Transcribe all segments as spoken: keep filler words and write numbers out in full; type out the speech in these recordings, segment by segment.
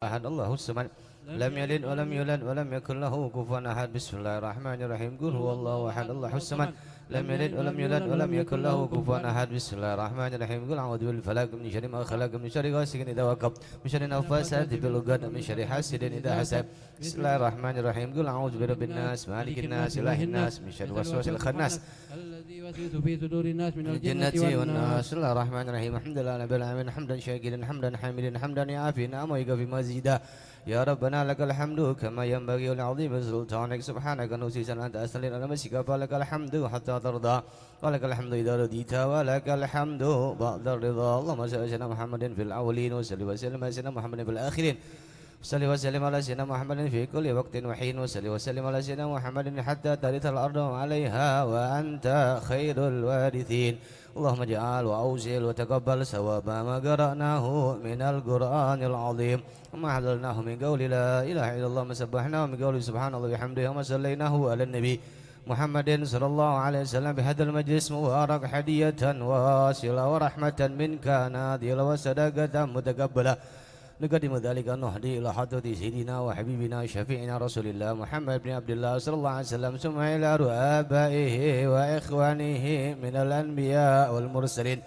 أحد، الله الصمد، لم يلد ولم يولد ولم يكن له كفوا أحد. بسم الله الرحمن الرحيم. قل هو الله أحد، الله الصمد، لم يلد ولم يولد ولم يكن له كفوا أحد. بسم الله الرحمن الرحيم. قل أعوذ برب الفلق، من شر ما خلق، من شر غاسق إذا وقب، من شر النفاثات في العقد، من شر حاسد إذا حسد. بسم الله الرحمن الرحيم. قل أعوذ برب الناس، مالك الناس، إله الناس، من شر الوسواس الخناس، الذي يوسوس في صدور الناس من الجنة والناس. بسم الله الرحمن الرحيم. الحمد لله رب العالمين، حمدا شاكرا، حمدا حامدا، حمدا يعافي نعمه ويكافئ مزيده. يا ربنا لك الحمد كما ينبغي لعظيم سلطانك. سبحانك نحصي ثناء عليك أنت كما أثنيت على نفسك، فلك الحمد حتى ترضى، ولك الحمد إذا رضيت، ولك الحمد بعد الرضا. اللهم صل على سيدنا محمد في الأولين، وصل وسلم على سيدنا محمد في الآخرين. صل وسلم على سيدنا محمد في كل وقت وحين، وصل وسلم على سيدنا محمد حتى ترث الأرض ومن عليها وأنت خير الوارثين. اللهم اجعل وأوصل وتقبل ثواب ما قرأناه من القرآن العظيم، وما حللناه من قول لا إله إلا الله، وما سبحناه من قول سبحان الله وبحمده، وما صليناه على النبي محمد صلى الله عليه وسلم بهذا المجلس المبارك هدية واصلة ورحمة منك نازلة وصدقة متقبلة. نقدم ذلك النهدي إلى حضرة سيدنا وحبيبنا شفيعنا رسول الله محمد بن عبد الله صلى الله عليه وسلم، ثم إلى آبائه وإخوانه من الأنبياء والمرسلين،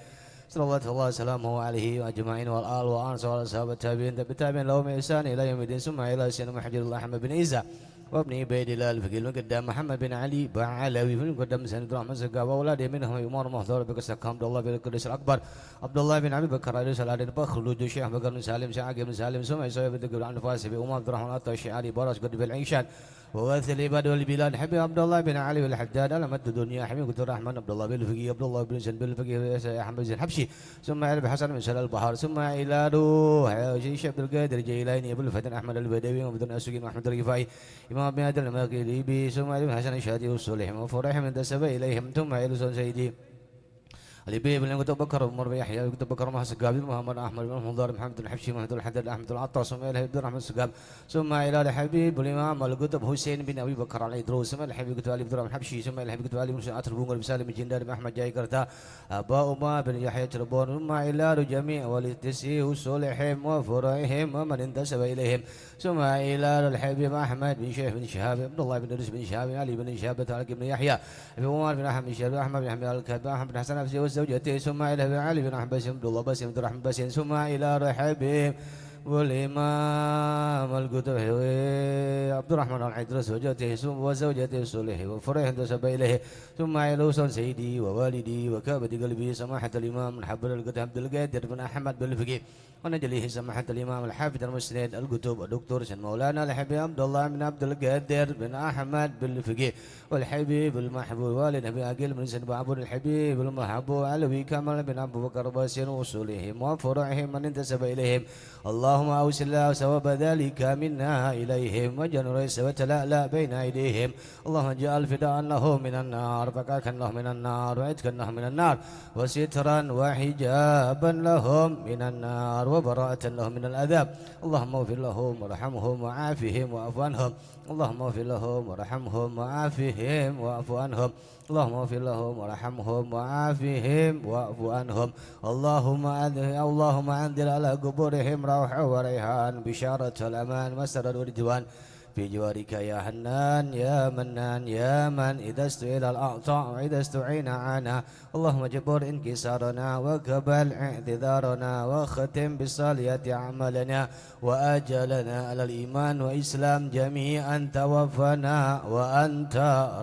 صلوات الله وسلامه عليه أجمعين، والآل والأنصار والصحابة التابعين والتابعين لهم بإحسان إلى يوم الدين، ثم إلى سيدنا محمد بن عيسى وابن عبيد الله الفقيه المقدم محمد بن علي بعلوي المقدم سند الرحمن سقا وأولاده منهم عمر محضر بك سقا عبد الله بن القدس الأكبر عبد الله بن أبي بكر عليه السلام، فخر الوجود شيخ بكر بن سالم، شيخ عقيل بن سالم، سمع سوية بن تقريب عن فاس بأمام عبد الرحمن العطا الشعري براس قد بالعيشان، وغاث العباد والبلاد، حبيب عبد الله بن علي الحداد، علامة الدنيا، حبيب عبد الرحمن عبد الله بن الفقيه، عبد الله بن حسين بن الفقيه، أحمد بن حبشي، ثم إلى الحسن بن سهل البحر، ثم إلى روح الشيخ عبد القادر الجيلاني، أبو الفتح أحمد البدوي، وأبو الدنيا السكين وأحمد الرفاعي، إمام بن عدل المغربي، ثم إلى الحسن الشاذلي وصالح وفرح من انتسب إليهم، ثم إلى سيدي الحبيب بن القطب بكر عمر بن يحيى القطب بكر محمد السقاف، محمد أحمد بن مضر، محمد الحبشي، محمد الحداد، أحمد العطاس، ثم إلى عبد الرحمن السقاف، ثم إلى الحبيب الإمام القطب حسين بن أبي بكر العيدروس، ثم إلى الحبيب القطب علي عبد الرحمن الحبشي، ثم إلى الحبيب القطب علي بن سعد البنغال بن سالم الجندال بن أحمد جاي كرتا، أبا أمة بن يحيى تربون، ثم إلى جميع ولد تسعي وصولهم وفروعهم ومن انتسب إليهم، ثم إلى الحبيب أحمد بن شيخ بن شهاب، عبد الله بن إدريس بن شهاب، علي بن شهاب، طارق بن يحيى، أبي عمر بن أحمد بن شهاب، أحمد بن حمد الكاتب، أحمد بن حسن نفسه وزوجته، ثم إلى أبي علي بن أحمد بن عبد الله بن عبد الرحمن بن، ثم إلى الحبيب والإمام القطب عبد الرحمن العيدروس وزوجته، ثم وزوجته صالح وفرح انتسب إليه، ثم إلى أصول سيدي ووالدي وكعبة قلبي سماحة الإمام الحبر القطب عبد القادر بن أحمد بن الفقيه، ونجليه سماحة الإمام الحافظ المسند القطب الدكتور سيد مولانا الحبيب عبد الله بن عبد القادر بن أحمد بن الفقيه، والحبيب المحبوب والد أبي عقيل بن سيد بابور، الحبيب المحبوب علوي كمال بن أبو بكر باسين وصولهم وفروعهم من انتسب إليهم. اللهم أوصل ثواب ذلك منا إليهم، واجعل الرئيس وتلألأ بين أيديهم، اللهم اجعل فداء لهم من النار، فكاكا لهم من النار، وعتقا لهم من النار، وسترا وحجابا لهم من النار، وبراءة لهم من العذاب. اللهم اغفر لهم وارحمهم وعافهم واعف عنهم. اللهم اغفر لهم وارحمهم وعافهم واعف عنهم. اللهم اغفر لهم وارحمهم وعافهم واعف عنهم. اللهم أنزل، اللهم أنزل على قبورهم روحا وريحان، بشارة الأمان والسرور والرضوان، في جوارك يا حنان يا منان يا من إذا استعيل أعطى وإذا استعين عانا. اللهم جبر انكسارنا وقبل اعتذارنا واختم بالصالحات أعمالنا وآجلنا على الإيمان والإسلام جميعا توفنا وأنت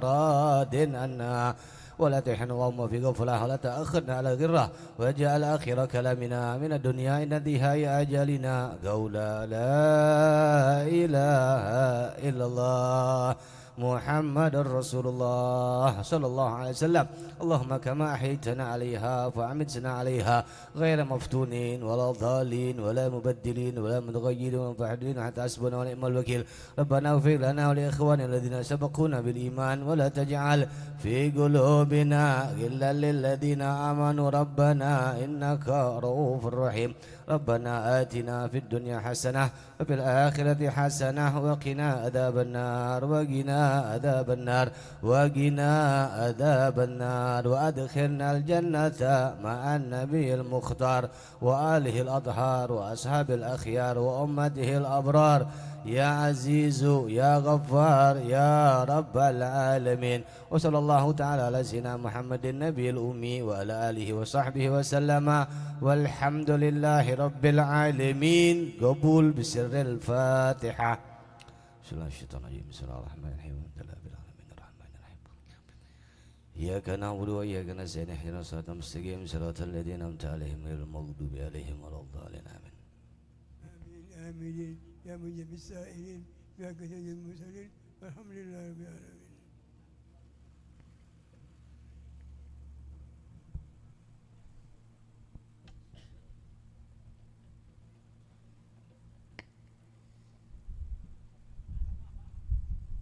راض عنا. ولا تحرمنا اللهم في غفلة، ولا تأخرنا على غرة، واجعل آخر كلامنا من الدنيا عند انتهاء أجلنا قول لا إله إلا الله محمد رسول الله صلى الله عليه وسلم. اللهم كما أحييتنا عليها فأمتنا عليها غير مفتونين ولا ضالين ولا مبدلين ولا متغيرين ولا متحدين حتى حسبنا ونعم الوكيل. ربنا اغفر لنا ولإخواننا الذين سبقونا بالإيمان ولا تجعل في قلوبنا غلا للذين آمنوا ربنا إنك رؤوف رحيم. ربنا آتنا في الدنيا حسنة وفي الآخرة حسنة وقنا عذاب النار وقنا عذاب النار وقنا عذاب النار وأدخلنا الجنة مع النبي المختار وآله الأطهار وأصحابه الأخيار وأمته الأبرار يا عزيز يا غفار يا رب العالمين. وصلى الله تعالى على سيدنا محمد النبي الأمي وعلى آله وصحبه وسلم. والحمد لله رب العالمين. قبول بسر الفاتحة. بسم الله الشيطان الرجيم. بسم الله الرحمن الرحيم. الحمد لله رب العالمين. الرحمن الرحيم. إياك نعبد وإياك نستعين. اهدنا الصراط المستقيم. صراط الذين أنعمت عليهم غير المغضوب عليهم ولا الضالين. آمين. آمين، آمين. يا مجيب السائلين، يا كثير المرسلين، والحمد لله رب العالمين.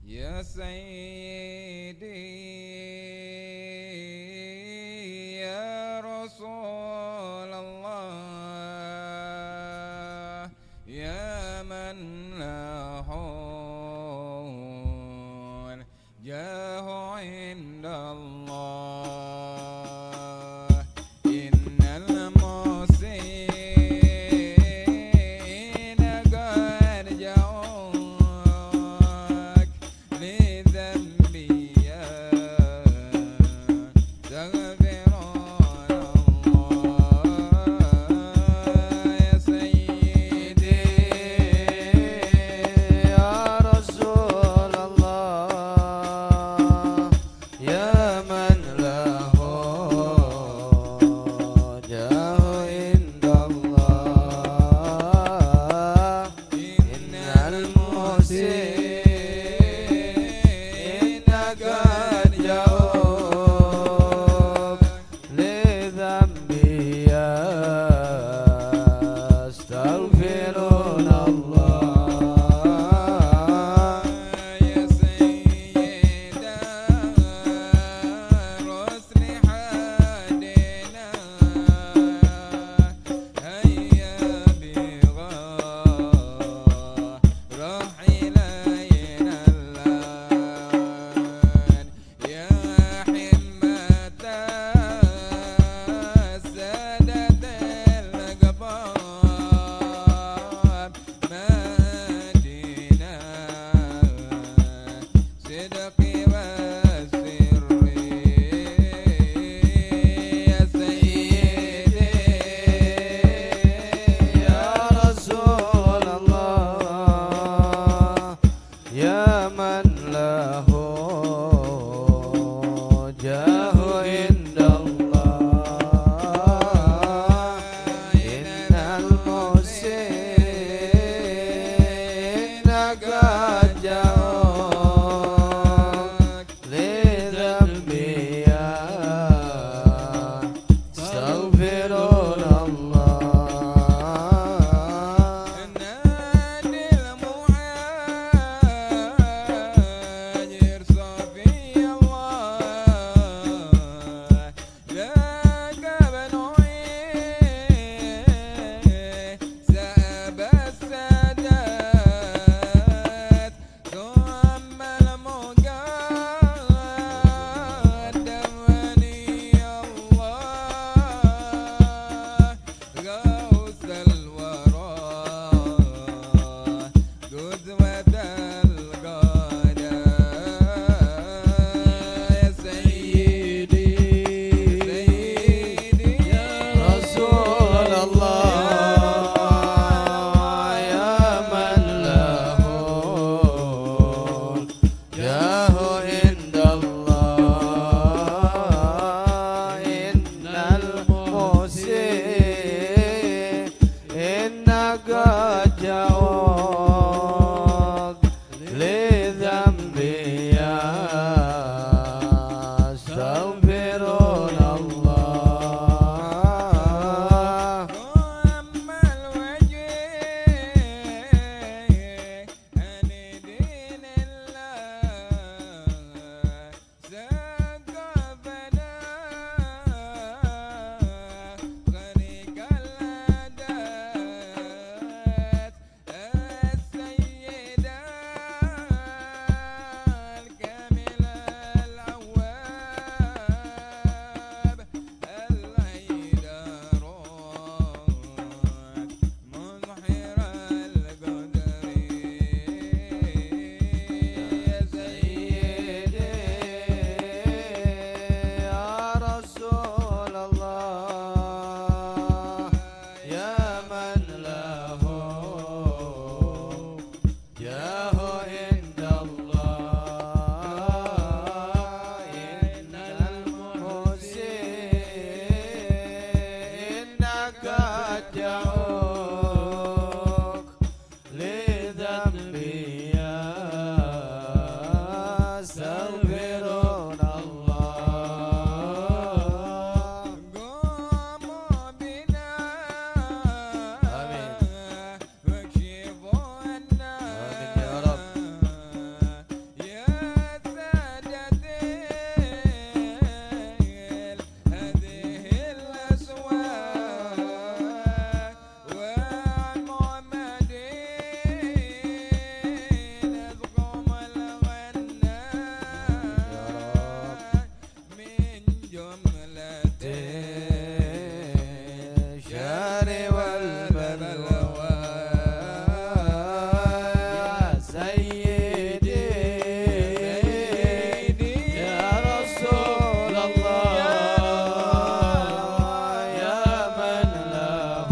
يا سيدي يا رسول الله، يا من له جاه عند الله، إن المحسنين قد جاءوك لذنبي يستغفرون الله. يا سيدي يا رسول الله، يا من له جاه عند الله، إن المحسنين قد جاءوك لذنبي يستغفرون الله. يا سيد الرسل حدنا، هيا بغى روح إلينا الآن. يا حمة السادة القباب، مدينة صدق والسر. يا سيدي يا رسول الله، يا من له جاه عند الله، إن المحسنين قد جاءوك لذنبي يستغفرون الله. نادي المهاجر صفي الله، ذاك بنوي ساب السادات، ثم المقدم ولي الله، غوث الورى، قدوة القادة. يا سيدي، سيدي يا رسول الله، يا من له جاه عند الله، إن المحسنين قد جاءوك الأنبياء استغفرون الله. قوموا بنا آمين. واكشفوا عنا آمين يا رب. يا سادتي هذه الأصوات. وعن محمد أذكر من غنى من جملة الشر والبلوى. سيدي يا رسول الله، يا من له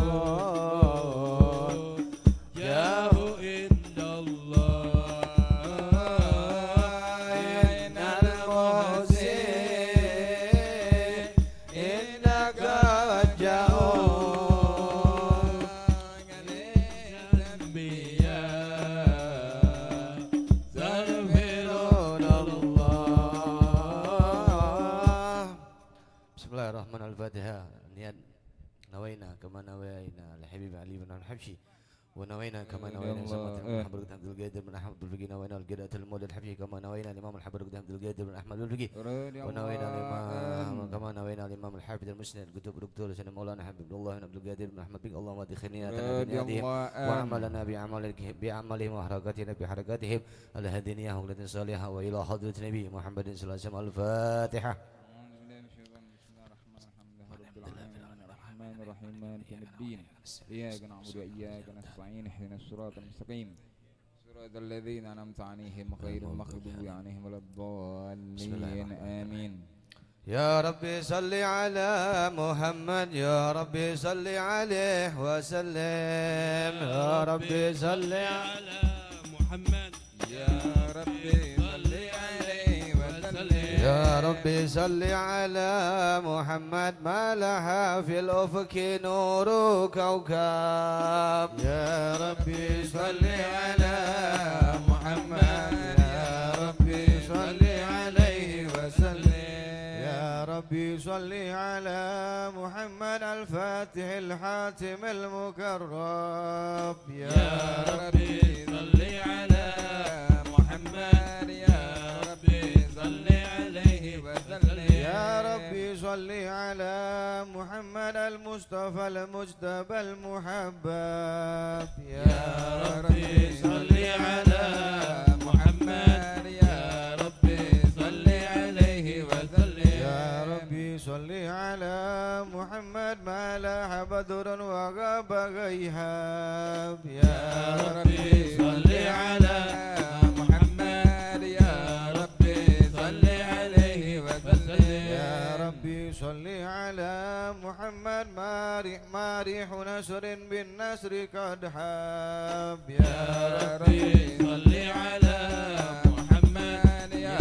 جاه عند الله، إن المحسنين إنك رجاء للأنبياء تغفر الله. بسم الله الرحمن الرحيم. الفاتحة. نيات. نوينا كما نوينا لحبيب علي بن الحبشي. ونوينا كما نوينا لسماحة الإمام الحبر عبد القادر بن أحمد البلفقي، نوينا لقراءة المولى الحبشي كما نوينا الإمام الحبر عبد القادر بن أحمد البلفقي، ونوينا الإمام كما نوينا الإمام الحافظ المسند القطب الدكتور سيدنا مولانا حبيب الله بن عبد القادر بن أحمد بن الله، وأدخلنا بنياتهم وأعمالنا بأعمالهم وحركاتنا بحركاتهم الهدينية وقلة صالحة وإلى حضرة النبي محمد صلى الله عليه وسلم. الفاتحة. أعوذ بالله من الشيطان الرجيم. بسم الله الرحمن الرحيم. الحمد لله رب العالمين. الرحمن الرحيم. مالك يوم الدين. إياك نعبد وإياك نستعين. اهدنا الصراط المستقيم. صراط الذين أنعمت عليهم غير المغضوب عليهم ولا الضالين. بسم الله الرحمن الرحيم. آمين. يا رب صل على محمد، يا رب صل عليه وسلم. يا رب صل على محمد. يا رب صل عليه وسلم. يا رب صل على محمد، ما لها في الأفق نور كوكب. يا رب صل على محمد، يا رب صل عليه وسلم. يا رب صل على محمد الفاتح الحاتم المكرم. يا ربي صل على محمد، يا ربي صل عليه وسلم. يا ربي صل على محمد المصطفى المجتبى المحبب. يا ربي صل على محمد، يا ربي صل عليه وسلم. يا ربي صل على محمد ما لاح بدر وغاب غيهاب. يا ربي صل على محمد، يا ربي صل عليه وسلم. يا ربي صل على محمد ما رح-، ما ريح نصر بالنصر قد هاب. يا ربي صل على محمد، يا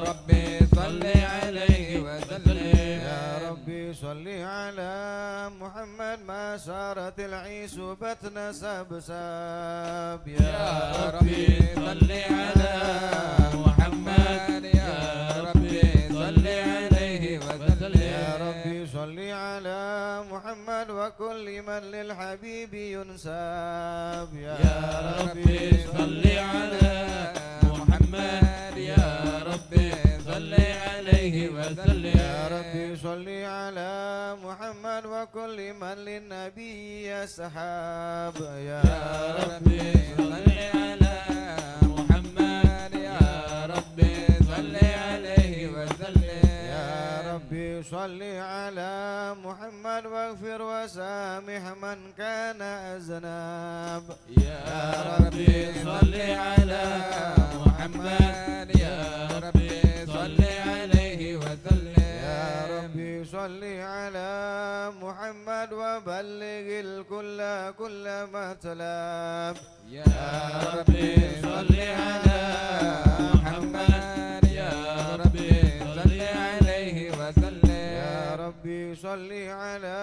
ربي صل عليه وسلم. يا ربي صل على محمد ما سارت العيس بطن سبساب. يا ربي صل على محمد، يا ربي صل عليه وسلم. يا ربي صل على محمد وكل من للحبيب ينساب. يا ربي صل على محمد، يا ربي صل عليه وسلم. يا ربي صل على محمد وكل من للنبي يسحاب. يا ربي صل على محمد، يا ربي صل عليه وسلم. يا ربي صل على محمد واغفر وسامح من كان أذنب. يا ربي صل على محمد، يا ربي صل عليه وسلم. يا ربي صل على محمد وبلغ الكل كل مطلب. يا ربي صل على محمد، يا ربي صل عليه وسلم. يا ربي صل على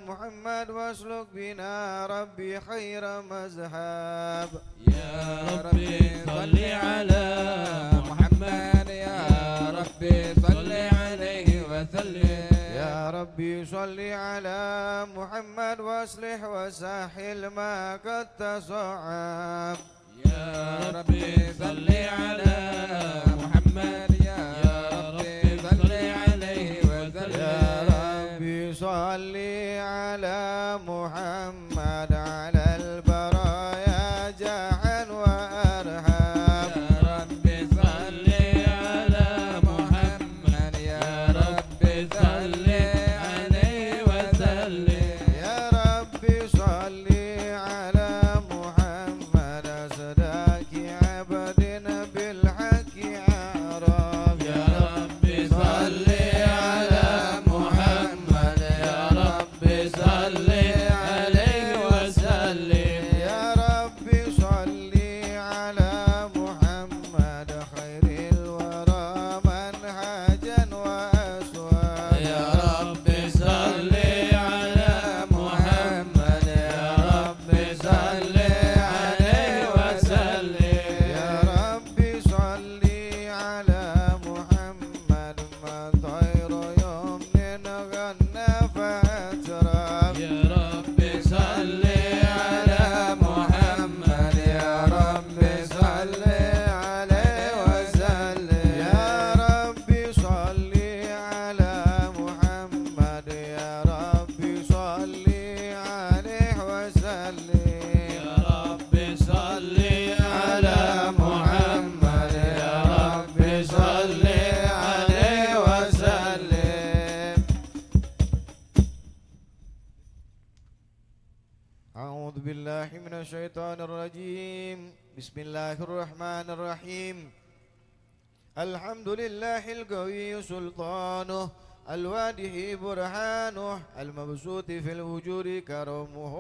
محمد واسلك بنا ربي خير مذهب. يا صل على محمد وأصلح وسهل ما قد تصعب. يا رب صل على محمد، يا رب صل عليه وسلم. يا رب صل على محمد على البرايا جاحا وأرحم. يا رب صل على محمد، يا رب صل عليه وسلم. يا رب صل على محمد أصدق عبد بالحق أعرف. يا رب صل على محمد، يا رب صل عليه وسلم. يا رب صل على محمد خير الورى منهجا وأسوارا. يا رب صل على محمد، يا رب صل عليه وسلم. يا رب صل على محمد من طير يمن غنى فأترب. يا رب صل على محمد، يا رب صل عليه وسلم. يا رب صل على محمد، يا رب صل عليه وسلم. يا رب صل على محمد، يا رب صل عليه وسلم. أعوذ بالله من الشيطان الرجيم. بسم الله الرحمن الرحيم. الحمد لله القوي سلطانه، الواضح برهانه، المبسوط في الوجود كرمه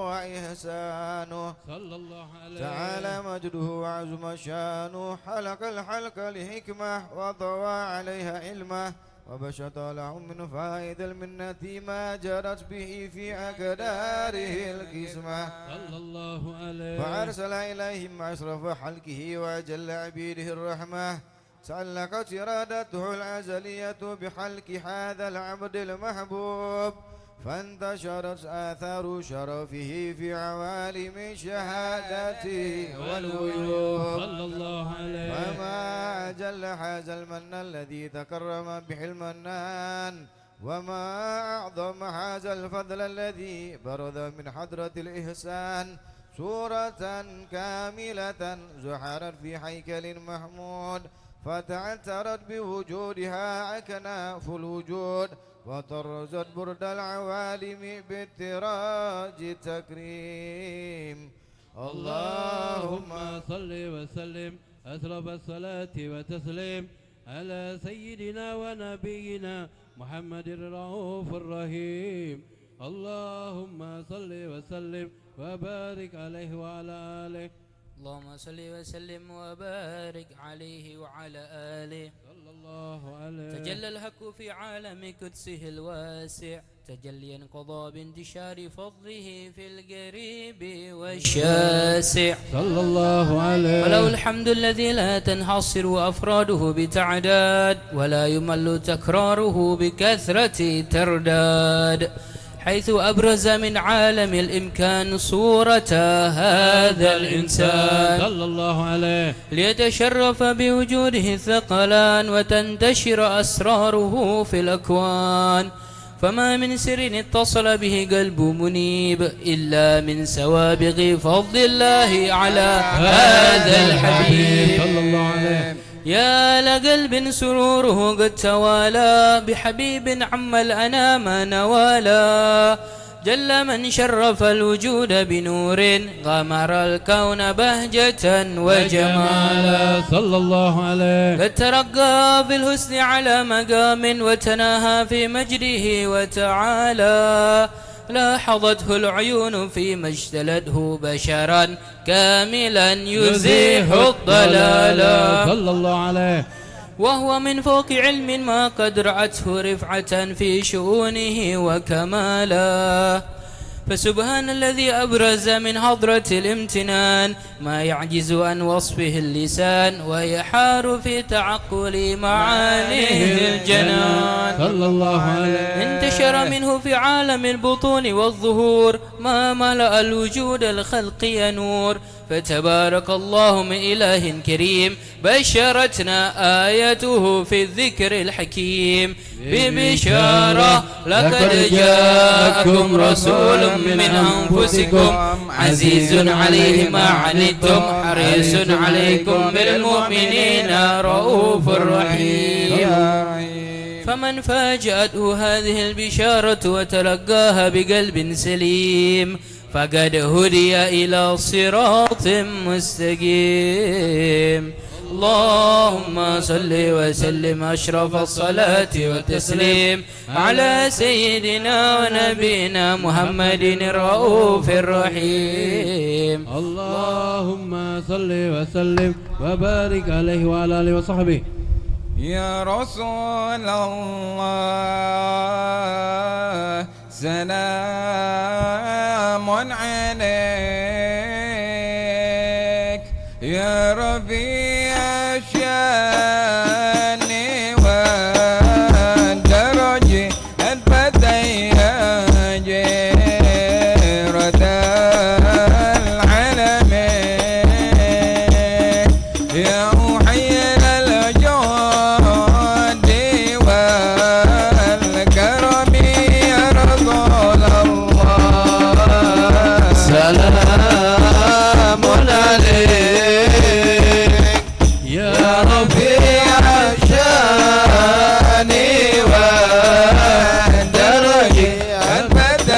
وإحسانه. صلى الله عليه. تعالى مجده وعظم شانه، خلق الخلق لحكمة، وطوى عليها علمه، وبسط لهم من فائض المنة ما جرت به في أقداره القسمة. صلى الله عليه. فأرسل إليهم أشرف خلقه وأجل عبيده الرحمة، تعلقت إرادته الأزلية بخلق هذا العبد المحبوب، فانتشرت آثار شرفه في عوالم الشهادة والغيوب. صلى الله عليه. وما أجل هذا المن الذي تكرم به المنان، وما أعظم هذا الفضل الذي برز من حضرة الإحسان صورة كاملة ظهرت في هيكل محمود، فتعطرت بوجودها أكناف الوجود، وطرزت برد العوالم بالتراج التكريم. اللهم صل وسلم أشرف الصلاة وتسليم على سيدنا ونبينا محمد الرؤوف الرحيم. اللهم صل وسلم وبارك عليه وعلى آله. اللهم صل وسلم وبارك عليه وعلى آله. صلى الله عليه. تجلى الحق في عالم قدسه الواسع، تجليا قضى بانتشار فضله في القريب والشاسع. صلى الله عليه. فله الحمد الذي لا تنحصر أفراده بتعداد، ولا يمل تكراره بكثرة ترداد، حيث أبرز من عالم الإمكان صورة هذا الإنسان. صلى الله عليه. ليتشرف بوجوده الثقلان وتنتشر أسراره في الأكوان. فما من سر اتصل به قلب منيب إلا من سوابغ فضل الله على هذا الحبيب. صلى الله عليه. يا لقلب سروره قد توالى بحبيب عم الأنام نوالا. جل من شرف الوجود بنور غمر الكون بهجة وجمالا. صلى الله عليه. قد ترقى في الحسن على مقام وتناهى في مجده وتعالى. لاحظته العيون فيما اجتلته بشرا كاملا يزيح الضلالا. صلى الله عليه. وهو من فوق علم ما قد رأته رفعة في شؤونه وكمالا. فسبحان الذي أبرز من حضرة الامتنان ما يعجز عن وصفه اللسان ويحار في تعقل معانيه الجنان. صلى الله عليه. انتشر منه في عالم البطون والظهور ما ملأ الوجود الخلقي نور، فتبارك الله من إله كريم بشرتنا آيته في الذكر الحكيم ببشارة: لقد جاءكم رسول من أنفسكم عزيز عليه ما عنتم حريص عليكم بالمؤمنين رءوف رحيم. فمن فاجأته هذه البشارة وتلقاها بقلب سليم فقد هدي إلى صراط مستقيم. اللهم صل وسلم أشرف الصلاة والتسليم على سيدنا ونبينا محمد الرؤوف الرحيم. اللهم صل وسلم وبارك عليه وعلى آله وصحبه. يا رسول الله، سلام عليك يا رفيع الشان والدرج، أثبت يا جيرة العالمين. يا محيي الجود والكرم يا رسول الله، سلام عليك يا رفيع الشان والدرج، أثبت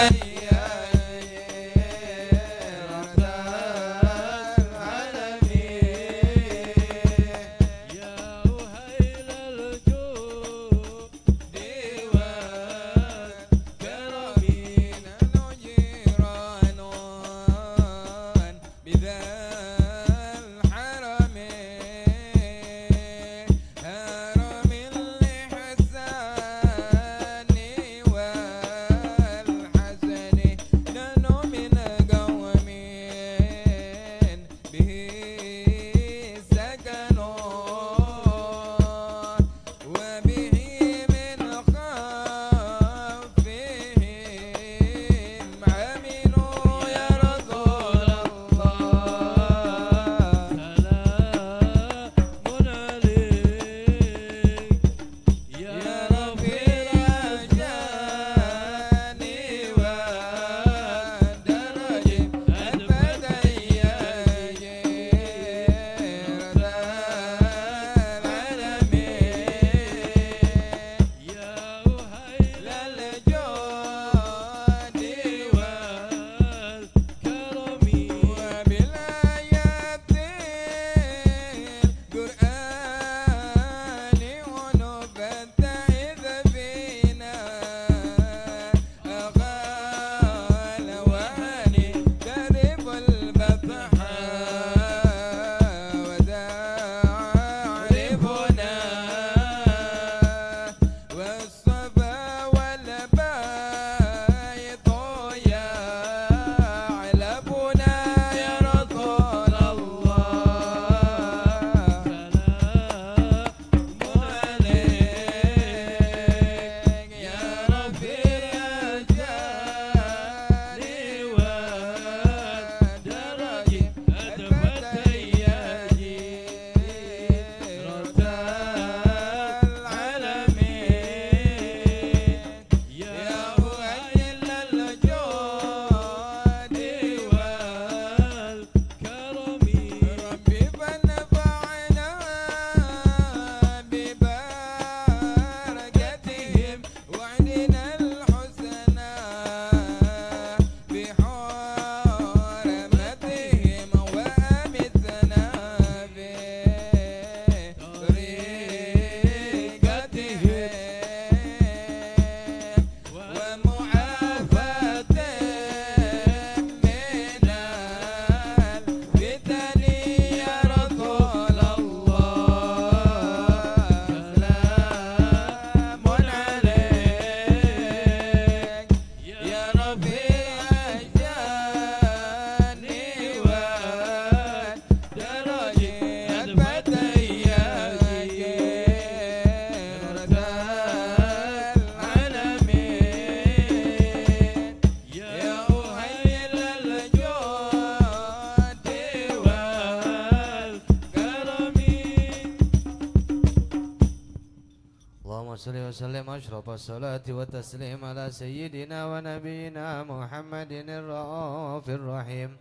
صل وسلم أشرف الصلاة والتسليم على سيدنا ونبينا محمد الرؤوف الرحيم.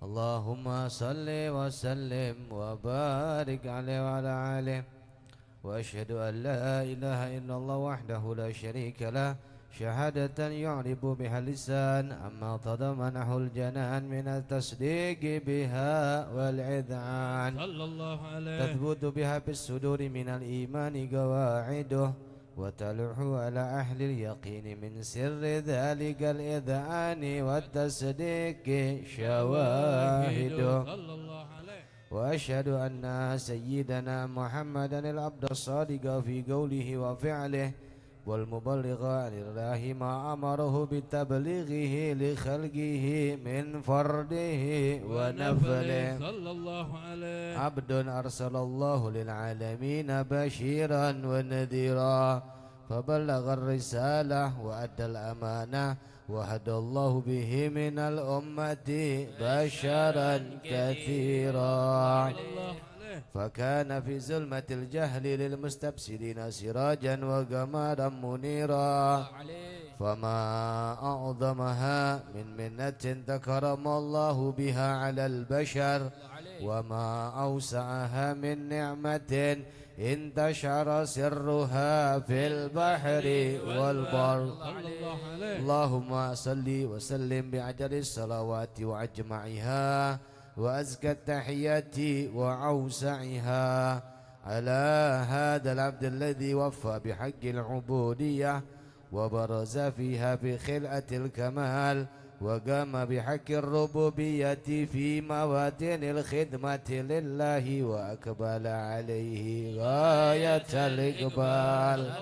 اللهم صل وسلم وبارك عليه وعلى آله. وأشهد أن لا إله إلا الله وحده لا شريك له، شهادة يعرب بها اللسان، أما تضمنه الجنان من التصديق بها والإذعان، صلى الله عليه. تثبت بها في الصدور من الإيمان قواعده، وتلوح على أهل اليقين من سر ذلك الإذعان والتصديق شواهده. صلى الله عليه. وأشهد أن سيدنا محمدا العبد الصادق في قوله وفعله، والمبلغ عن الله ما أمره بتبليغه لخلقه من فرده ونفله. صلى الله عليه. عبد أرسل الله للعالمين بشيرا ونذيرا، فبلغ الرسالة وأدى الأمانة، وهدى الله به من الأمة بشرا كثيرا. فكان في ظلمة الجهل للمستبصرين سراجا وقمرا منيرا. فما أعظمها من منة تكرم الله بها على البشر، وما أوسعها من نعمة انتشر سرها في البحر والبر. صلى الله عليه. اللهم صل وسلم بأجل الصلوات وأجمعها وأزكى التحيات وأوسعها على هذا العبد الذي وفى بحق العبودية وبرز فيها في خلعة الكمال، وقام بحق الربوبية في مواطن الخدمة لله، وأقبل عليه غاية الإقبال.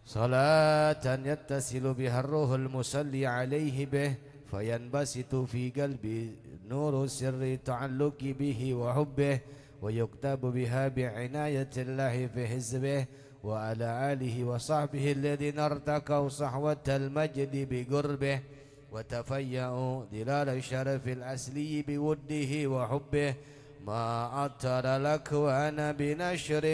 صلاة يتصل بها الروح المصلي عليه به، فينبسط في قلبي نور سر تعلق به وحبه، ويكتب بها بعناية الله في حزبه، وعلى آله وصحبه الذين ارتقوا صحوة المجد بقربه، وتفيأوا ظلال الشرف الأصلي بوده وحبه، ما عطر الأكوان بنشر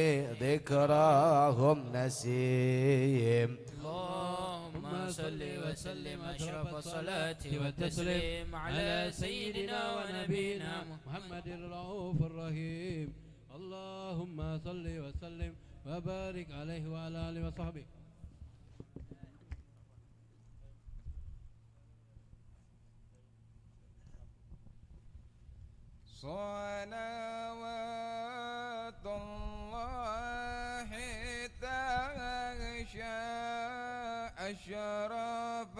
ذكراهم نسيم. اللهم صل وسلم أشرف الصلاة والتسليم على سيدنا ونبينا محمد الرؤوف الرحيم. اللهم صل وسلم وبارك عليه وعلى آله وصحبه. صلوات الله تغشى أشرف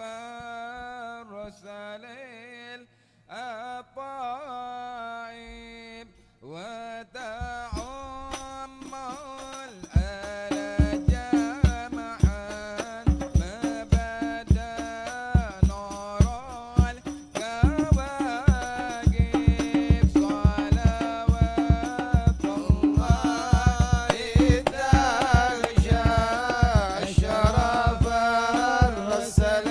الرسل الأطايب وتعم الألجام عن مبدا نور الكواكب. صلوات الله تغشى أشرف الرسل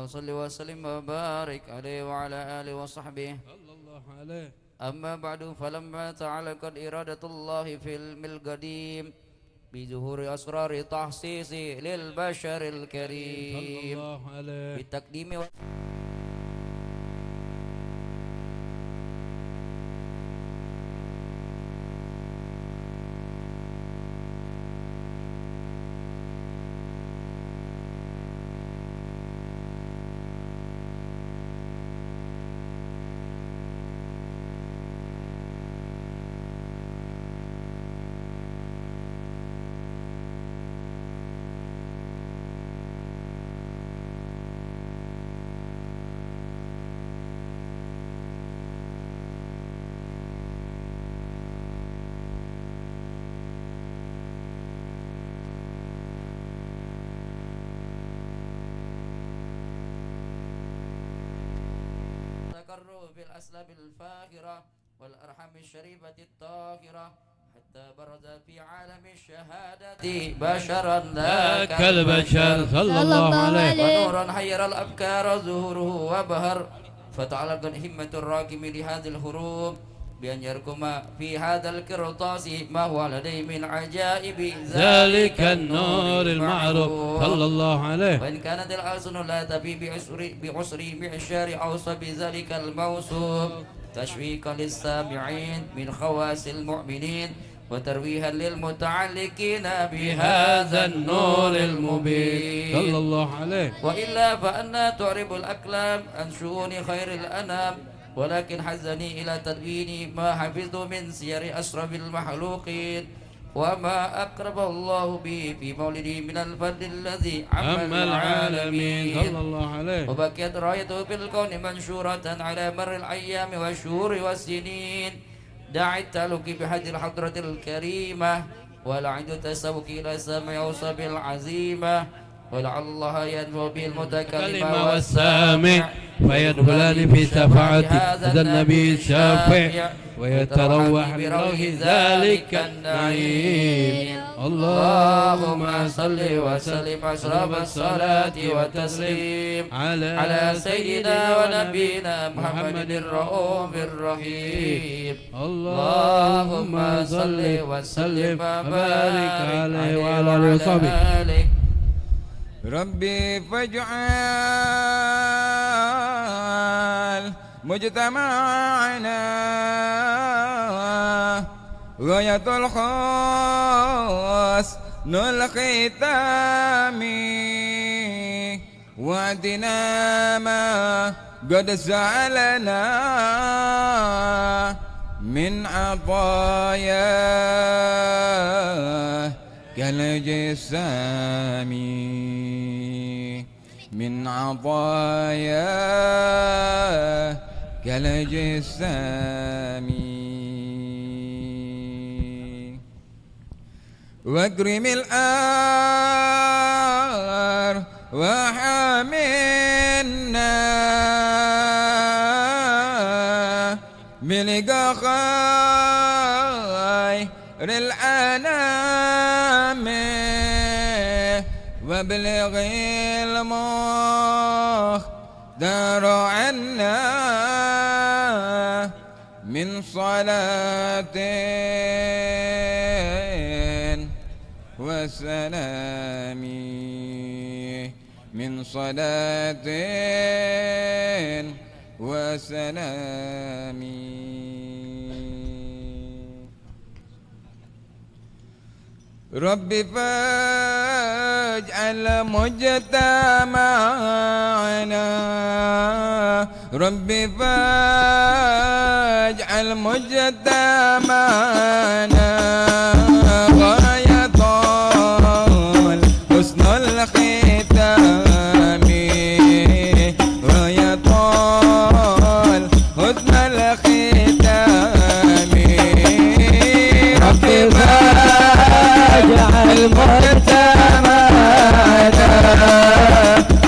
وصل وسلم وبارك عليه وعلى آله وصحبه. صلى الله عليه. أما بعد، فلما تعلقت إرادة الله في علم القديم بظهور أسرار تخصيصه للبشر الكريم. صلى الله عليه. بتقديم و- تقر في الأصلاب الفاخرة والأرحام الشريفة الطاهرة حتى برز في عالم الشهادة بشرا ذاك البشر. صلى الله عليه. ونورا حير الأفكار ظهوره وبهر فتعلق همة الراكب لهذه الحروف بأن يرقم في هذا القرطاس ما هو لديه من عجائب ذلك النور المعروف. صلى الله عليه. وإن كانت الألسن لا تفي بعسر، بعسر معشار أوصاف ذلك الموصوف تشويقا للسامعين من خواص المؤمنين وترويحا للمتعلقين بهذا النور المبين. صلى الله عليه. وإلا فأنى تعرب الأقلام عن شؤون خير الأنام، ولكن حزني إلى تدوين ما حفظت من سير أشرف المخلوقين، وما أكرمه الله به في مولده من الفضل الذي عم العالمين. صلى الله عليه. وبقيت رايته في الكون منشورة على مر الأيام والشهور والسنين، داعي التعلق بهذه الحضرة الكريمة، ولعند التشوق إلى سماع أوصاف العظيمة، ولعل الله ينفع به المتكلم والسامع، فيدخلان في شفاعة هذا النبي الشافع، ويتروح بروح ذلك النعيم. اللهم صل وسلم أشرف الصلاة والتسليم على سيدنا ونبينا محمد الرؤوف الرحيم. اللهم صل وسلم وبارك عليه وعلى آله وصحبه. ربي فاجعل مجتمعنا غاية الحسن الختام. واعطنا ما قد سألنا من عطاياك الجسام، من عطاياك الجسام. واكرم الأرواح منا بلقاء خير الأنام، وابلغ المختار عنا من صلاة وسلام، من صلاة وسلام. رب فاجعل مجتمعنا، رب فاجعل مجتمعنا غاية الحسن الختام، غاية الحسن الختام. رب فاجعل مجتمعنا،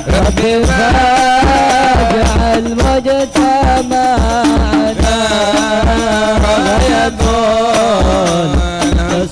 رب فاجعل مجتمعنا غاية الحسن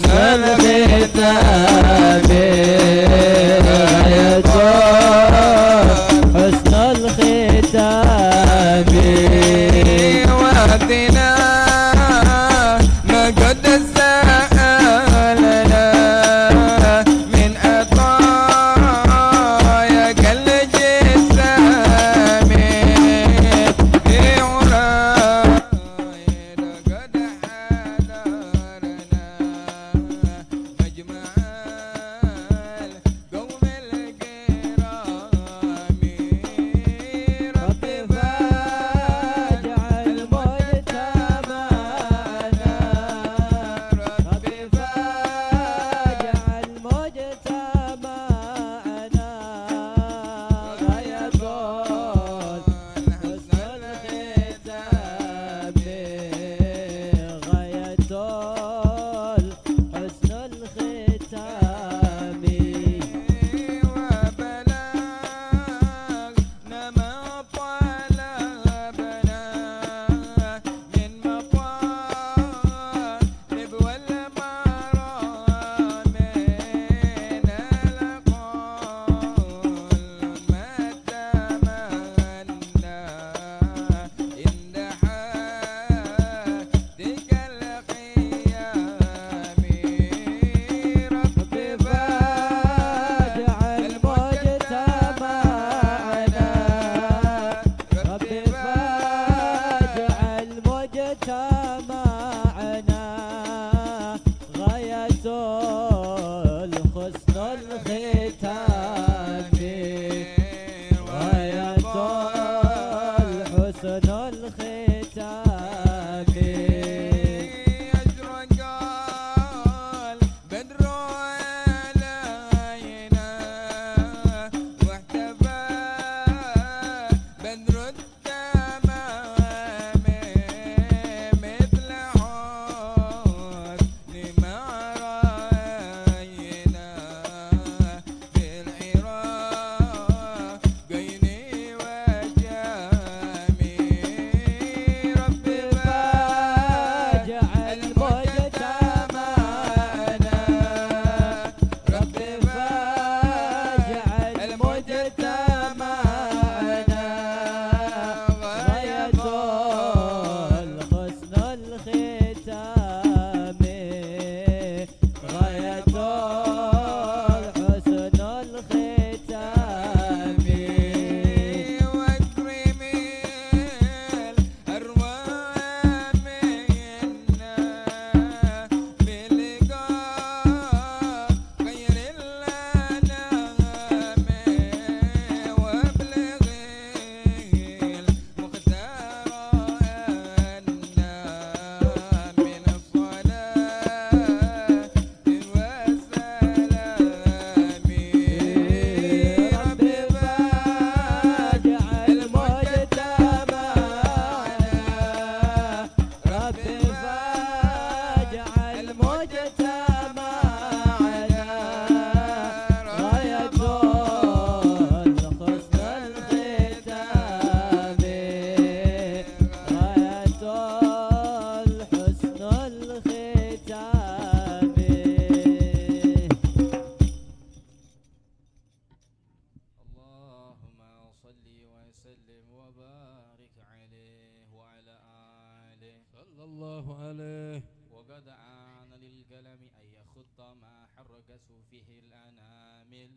الله عليه. وقد عان للقلم أن يخط ما حركته فيه الأنامل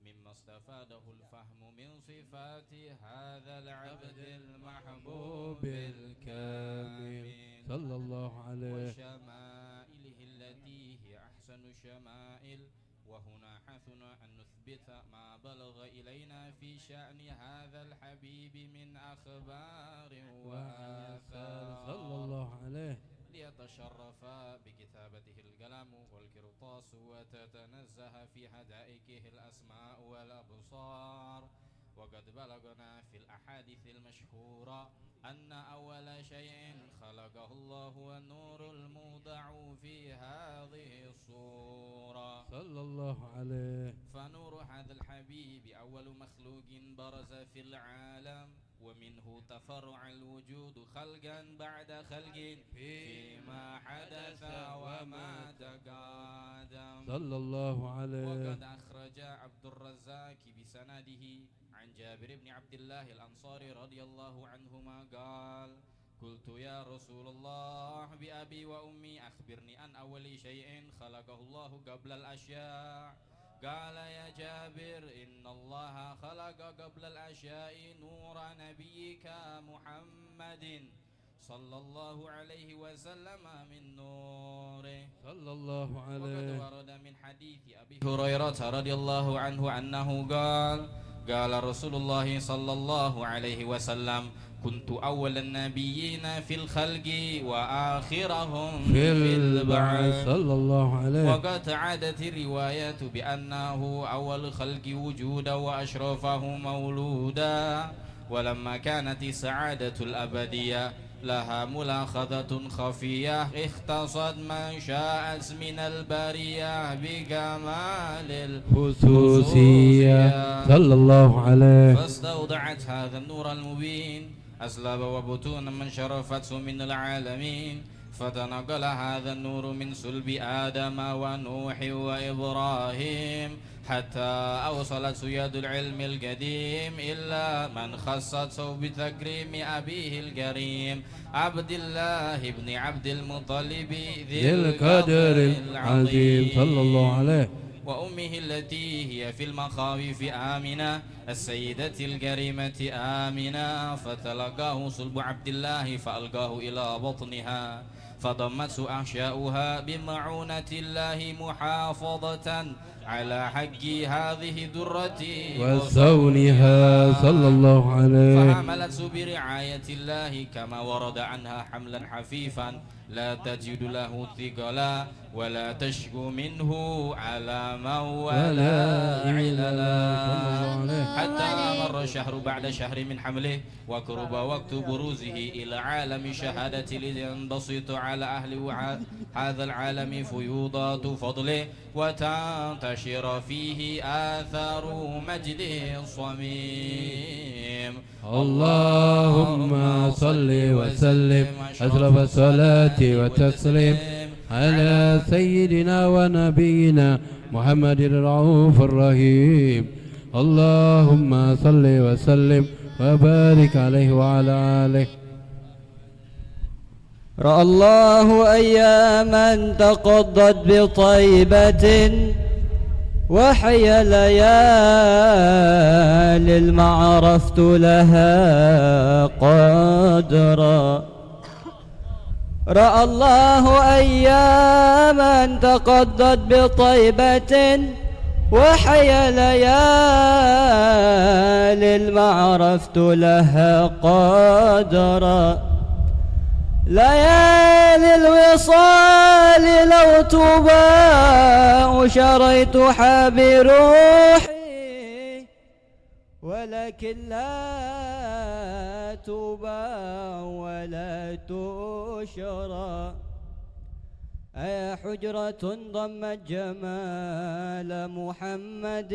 مما استفاده الفهم من صفات هذا العبد المحبوب الكامل صلى الله عليه. وشمائله التي هي أحسن الشمائل، وهنا حثنا أن نثبت ما بلغ إلينا في شأن هذا الحبيب من أخبار وآثار. صلى الله عليه. ليتشرف بكتابته القلم والقرطاس، وتتنزه في حدائقه الأسماء والأبصار. وقد بلغنا في الأحاديث المشهورة أن أول شيء خلقه الله النور الموضع في هذه الصورة. صلى الله عليه. فنور هذا الحبيب أول مخلوق برز في العالم، ومنه تفرع الوجود خلقا بعد خلق فيما حدث وما تقدم. صلى الله عليه. وقد أخرج عبد الرزاق بسنده عن جابر بن عبد الله الأنصاري رضي الله عنهما قال: قلت يا رسول الله بأبي وأمي أخبرني عن أول شيء خلقه الله قبل الأشياء. قال: يا جابر، إن الله خلق قبل الأشياء نور نبيك محمد صلى الله عليه وسلم من نوره. صلى الله عليه. وقد ورد من حديث أبي هريرة رضي الله عنه أنه قال: قال رسول الله صلى الله عليه وسلم: كنت أول النبيين في الخلق وآخرهم في في البعث. البعث. صلى الله عليه. وقد عادت الرواية بأنه أول الخلق وجودا وأشرفهم مولودا. ولما كانت السعادة الأبدية لها ملاحظة خفية اختصت من شاءت من البرية بكمال الخصوصية. خصوصية. صلى الله عليه. فاستودعت هذا النور المبين أصلاب وبطون من شرفته من العالمين، فتنقل هذا النور من صلب آدم ونوح وإبراهيم، حتى أوصلت سياد العلم القديم إلا من خصته بتكريم أبيه الكريم عبد الله بن عبد المطلب ذي ذي القدر القدر العظيم. العظيم. صلى الله عليه. وأمه التي هي في المخاوف آمنة، السيدة الكريمة آمنة، فتلقاه صلب عبد الله فألقاه إلى بطنها، فضمته أحشاؤها بمعونة الله محافظة على حق هذه الدرة وصونها. صلى الله عليه. فحملته برعاية الله كما ورد عنها حملا حفيفا لا تجد له ثقلا ولا تشكو منه ألما ولا ولا عللا. عللا. صلى الله عليه. حتى مر شهر بعد شهر من حمله وقرب وقت بروزه إلى عالم الشهادة لينبسط على أهل وع-، هذا العالم فيوضات فضله وتنتشر فيه آثار مجده الصميم. اللهم صل وسلم أشرف الصلاة والتسليم على سيدنا ونبينا محمد الرؤوف الرحيم. اللهم صل وسلم وبارك عليه وعلى آله. رأى الله أياما تقضت بطيبة، وحي ليال ما عرفت لها قدرا. رأى الله أياما تقضت بطيبة، وحي ليال ما عرفت لها قدرا. ليالي الوصال لو تباع شريتها بروحي، ولكن لا تباع ولا تشرى. أيا حجرة ضمت جمال محمد،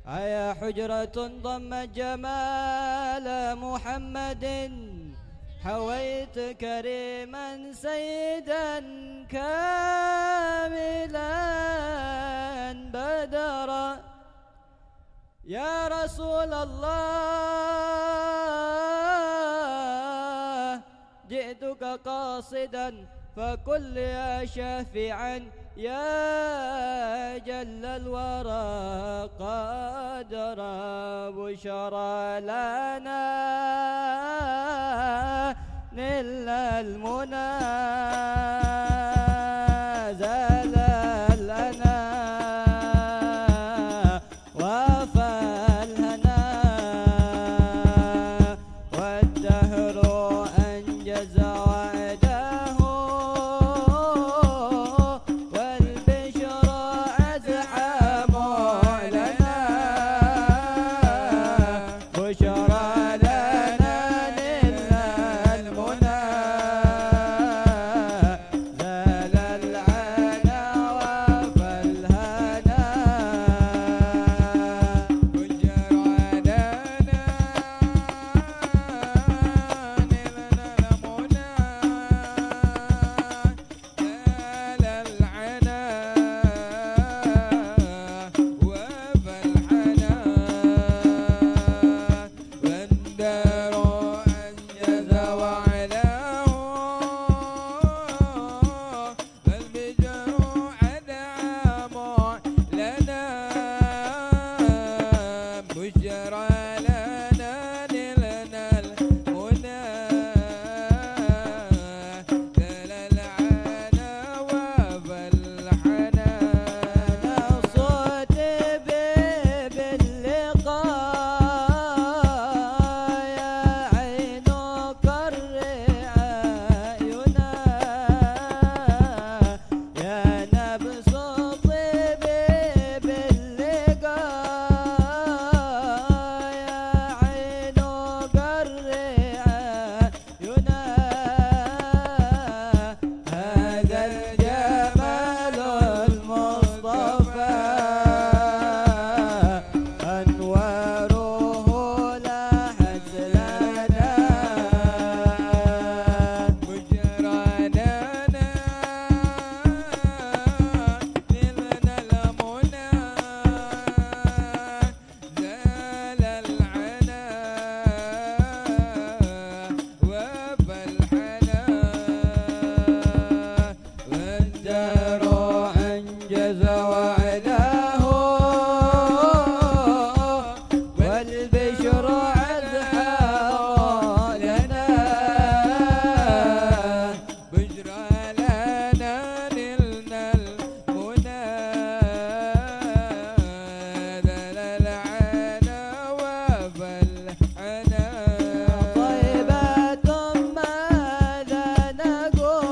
أيا حجرة ضمت جمال محمد، حويت كريما سيدا كاملا بدرا. يا رسول الله، جئتك قاصدا فكن لي شافعا يا جل الورى قدرا. بشرى لنا نلنا المنى زال لنا وفى الهنا والدهر أنجز وعده والبشرى أزحى معلنا. بشرى لنا نلنا المنى زال العنا وفى الهنا. بشرى لنا نلنا المنى زال العنا وفى الحنا. والدار أنجز وعده والبشر أدعى معلنا. بشرى لنا نلنا المنى زال العنا وفى الحنا. أنا صوت باب اللقاء يا عين قر أعينا. يا نبس طيبي باللقاء يا عين قر أعينا. هذا الجمال المصطفى أنواره لاحت لنا. بشرى لنا نلنا المنى زال العنا وفى الحنا. والدهر أنجز وعده والبشر أزهى لنا. بشرى لنا نلنا المنى زال العنا وفى الحنا. طيبة ماذا نقول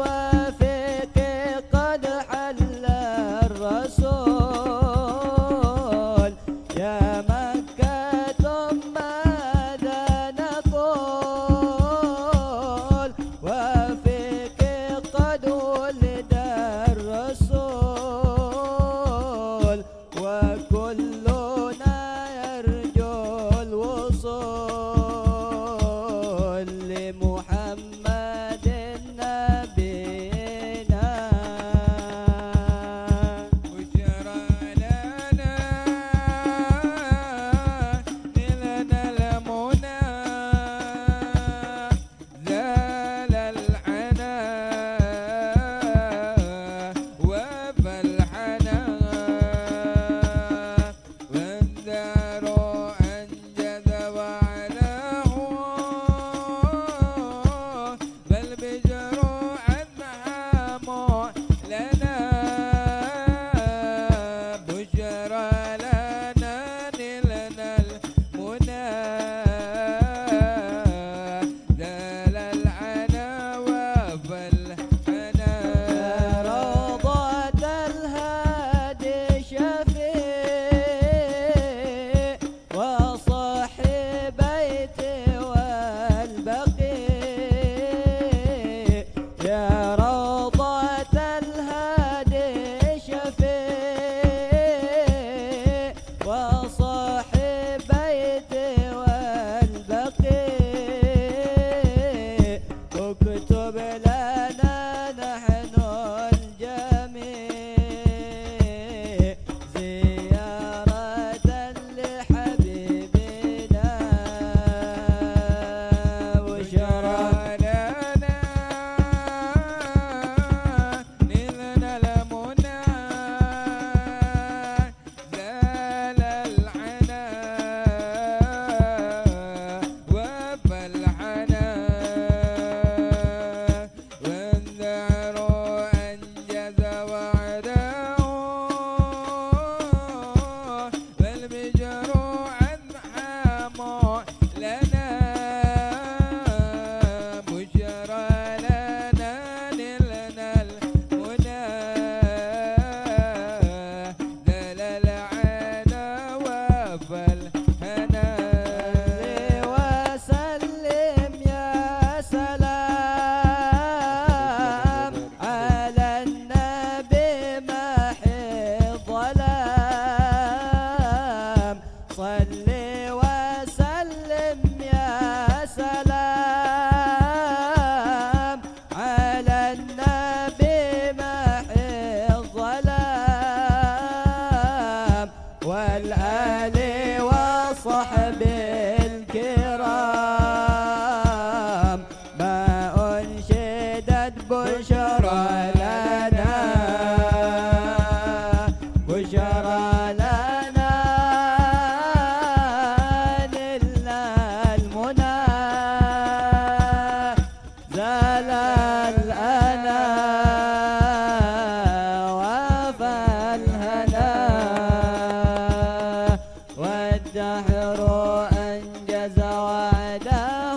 وفيك قد حل الرسول. يا مكة ماذا نقول وفيك قد ولد الرسول. وكلنا يرجو الوصول لمحمد نبينا. بشرى لنا نلنا المنى زال العنا وفى الحنا. والدهر أنجز وعده زال الأنا وفى الهنا والدهر أنجز وعده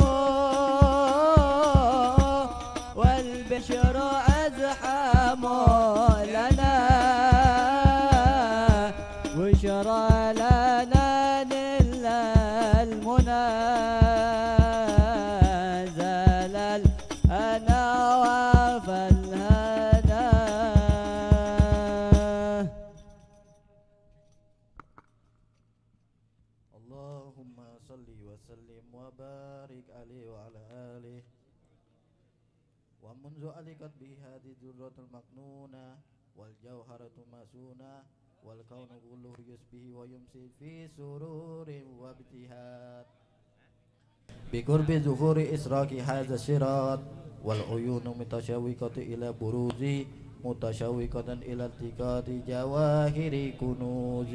والبشر أزحم لنا بشرى لنا نلنا المنى زال الأنا وفى الهنا. اللهم صل وسلم وبارك عليه وعلى آله. ومنذ علقت به هذه الدرة المكنونة والجوهرة المصونة والكون كله يصبح ويمسي في سرور وابتهاج بقرب ظهور إشراق هذا الصراط والعيون متشوقة إلى بروز متشوقة إلى التقاط جواهر كنوز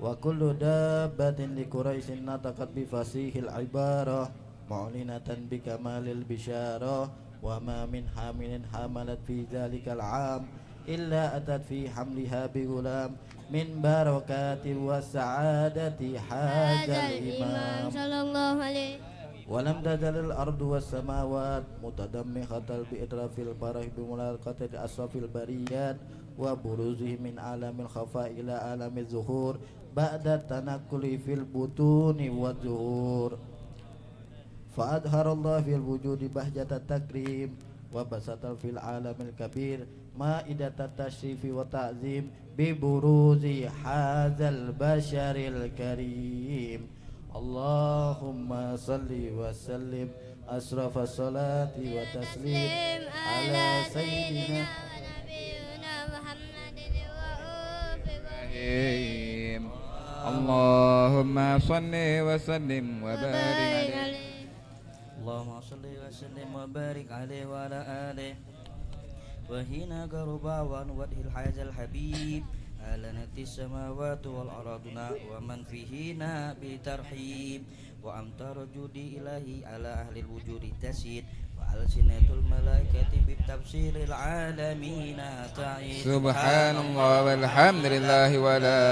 وكل دابة لقريش نطقت بفصيح العبارة معلنة بكمال البشارة وما من حامل حملت في ذلك العام إلا أتت في حملها بغلام من بركات وسعادة هذا الإمام صلى الله عليه. ولم تزل الأرض والسماوات متضمخة بإطراف الفرح بملاقاة أشرف البريات وبروزه من عالم الخفاء إلى عالم الظهور بعد التنقل في البطون والظهور. فأظهر الله في الوجود بهجة التكريم وبسط في العالم الكبير مائدة التشريف والتعظيم ببروز هذا البشر الكريم. اللهم صل وسلم أشرف الصلاة وتسليم على سيدنا ونبينا محمد الرؤوف الرحيم. اللهم صل وسلم وبارك عليه. اللهم صل وسلم وبارك عليه وعلى آله. وحين غرب عن وجه هذا الحبيب أعلنت السماوات والأرضون ومن فيهن بترحيب وأمطار جود إلهي على أهل الوجود تسيد وألسنة الملائكة بتبشير العالمين تعيد. سبحان الله والحمد لله ولا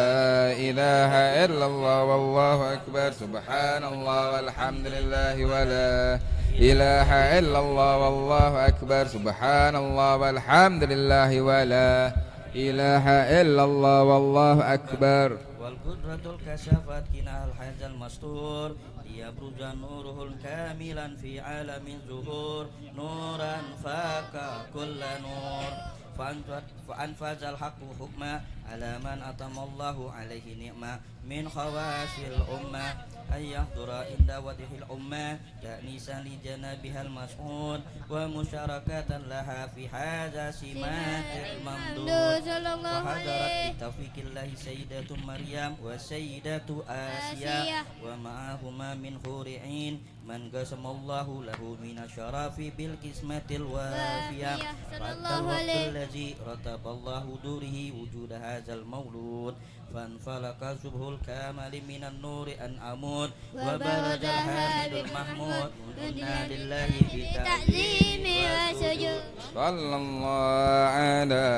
إله إلا الله والله أكبر. سبحان الله والحمد لله ولا إله إلا الله والله أكبر. سبحان الله والحمد لله ولا إله إلا الله والله أكبر. والقدرة الكشفت كناها الحاز المستور ليبرز نوره كاملا في عالم الظهور نورا فاق كل نور. فأنفذ، فأنفذ الحق حكمه على من أتم الله عليه نعمة من خواص الأمة أن يحضر عند وضع الأمة تأنيسا لجنابها المسعود ومشاركة لها في هذا السمات الممدود. صلى الله عليه. وحضرت بتوفيق الله سيدة مريم والسيدة آسيا آسيا. ومعهما من حور عين من قسم الله له من الشرف بالقسمة الوافية. وافية. صلى الله عليه. فأتى الوقت الذي رتب الله دوره وجود هذا المولود فانفلق سبح الكمال من النور أنعمود وبرز الحميد المحمود مذللا لله بتعظيم وسجود. صلى الله على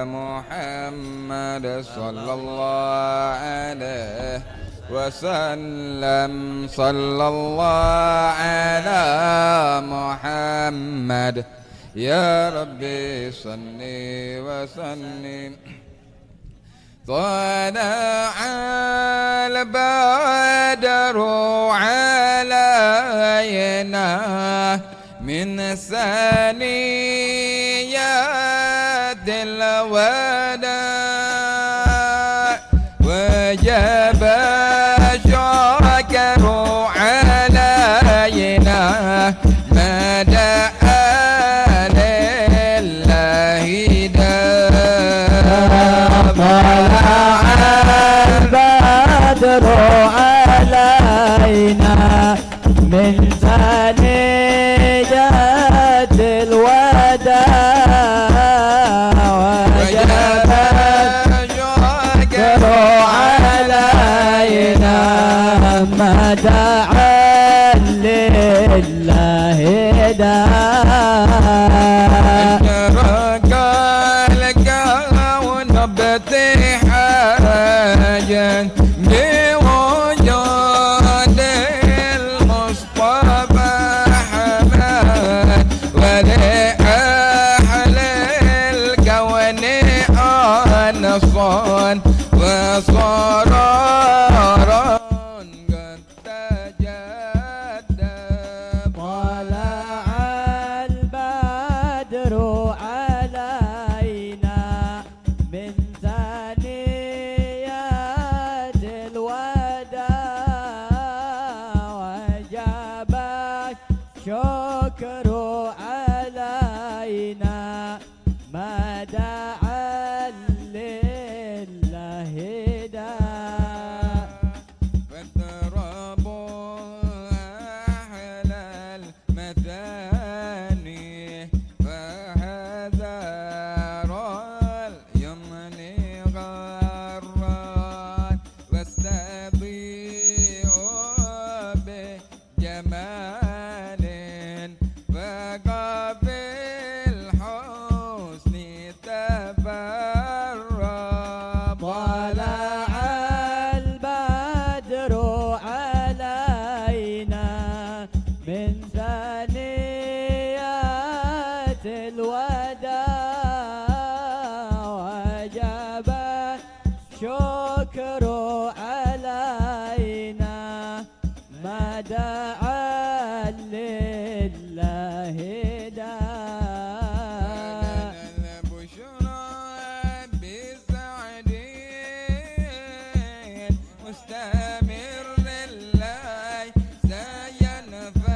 محمد صلى الله عليه وسلم. صلى الله على محمد. يا ربي صل وسلم. طلع البدر علينا من ثنيات الوداع وجب الشكر علينا ما دعا لله داع. طلع البدر علينا من ثنيات الوداع وجب أشرق الكون ابتهاجا بوجود المصطفى أحمد، ولأهل الكون أنصا وسرورا قد تجدد. طلع البدر علينا من ثنيات الوداع، وجب الشكر علينا ما دعا لله دا. فاطربوا أحلى المثاني، فهذا رأي يمني غرا، واستضيئوا بجمال، فقبل حسن تبرم. طلع البدر علينا من ثنيات الوداع، وجب الشكر علينا ما دعا لله دا. لنا البشرى بسعد مستمر ليس ينفد.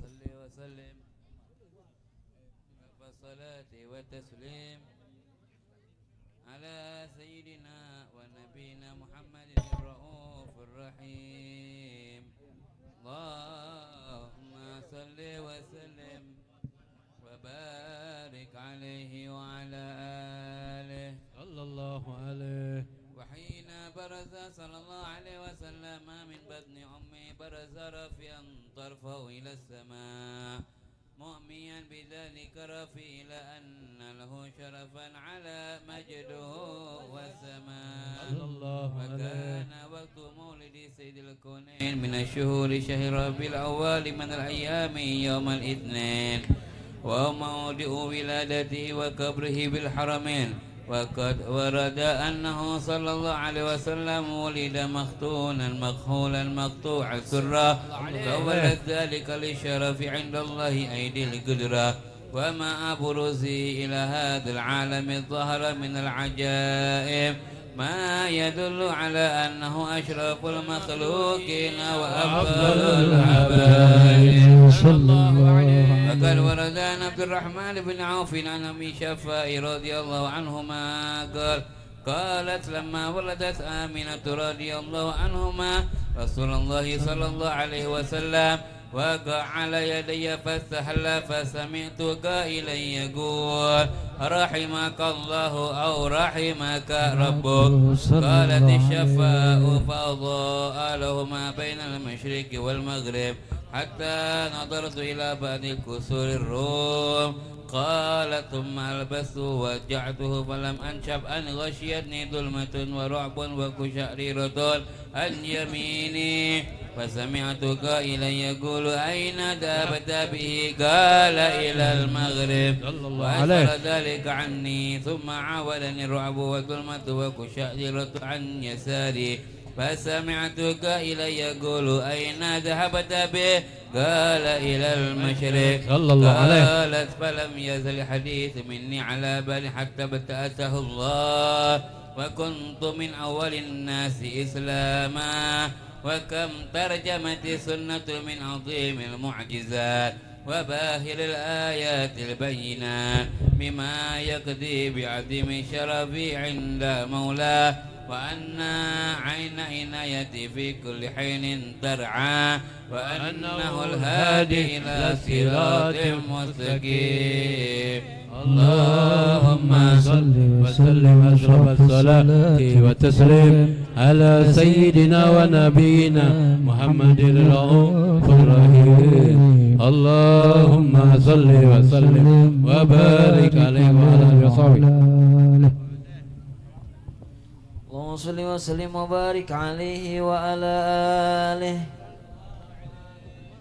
صل وسلم والصلاة والتسليم على سيدنا ونبينا محمد الرؤوف الرحيم. اللهم صل وسلم وبارك عليه وعلى آله. صلى الله عليه. وحين برز صلى الله عليه وسلم من بطن أمه برز رافعا طرفه إلى السماء، مؤميا بذلك رفيع إلى أن له شرفا على مجده وسماه. صلى الله عليه. وكان وقت مولد سيد الكونين من الشهور شهر ربيع الأول من الأيام يوم الاثنين، وهو موضع ولادته وقبره بالحرمين. وقد ورد أنه صلى الله عليه وسلم ولد مختونا مكحولا مقطوع السرة، فولد ذلك للشرف عند الله أي ذي القدرة. ومع بروزه إلى هذا العالم ظهر من العجائب ما يدل على أنه أشرف المخلوقين وأفضل الحبائب. صلى الله عليه. وقد ورد عن عبد الرحمن بن عوف عن أم شفاء رضي الله عنهما قال، قالت لما ولدت آمنة رضي الله عنهما رسول الله صلى الله عليه وسلم، وقع على يدي فاستحل، فسمعت قائلا يقول: رحمك الله أو رحمك ربك. قالت الشفاء فأضاء لهما بين المشرق والمغرب، حتى نظرت إلى بعض قصور الروم. قالت: ثم ألبست ووجعته فلم أنشب أن غشيتني ظلمة ورعب وقشعريرة عن يميني، فسمعت قائلا يقول: أين ذهبت به؟ قال: إلى المغرب. صلى الله عليه. وأسفر ذلك عني، ثم عاودني الرعب والظلمة وقشعريرة عن يساري، فسمعت قائلا يقول: أين ذهبت به؟ قال: إلى المشرق. صلى الله عليه. قالت: فلم يزل الحديث مني على بالي حتى ابتعثه الله، وكنت من أول الناس إسلاما، وكم ترجمت السنة من عظيم المعجزات وباهر الآيات البينات، مما يقضي بعظيم شرفي عند مولاه، وأن عين عنايتي في كل حين ترعاه، وأنه الهادي إلى صراط مستقيم. اللهم صل وسلم أشرف الصلاة والتسليم على سيدنا ونبينا محمد الرؤوف الرحيم. اللهم صل وسلم وبارك عليه وعلى آله وصحبه. اللهم صل وسلم وبارك عليه وعلى آله.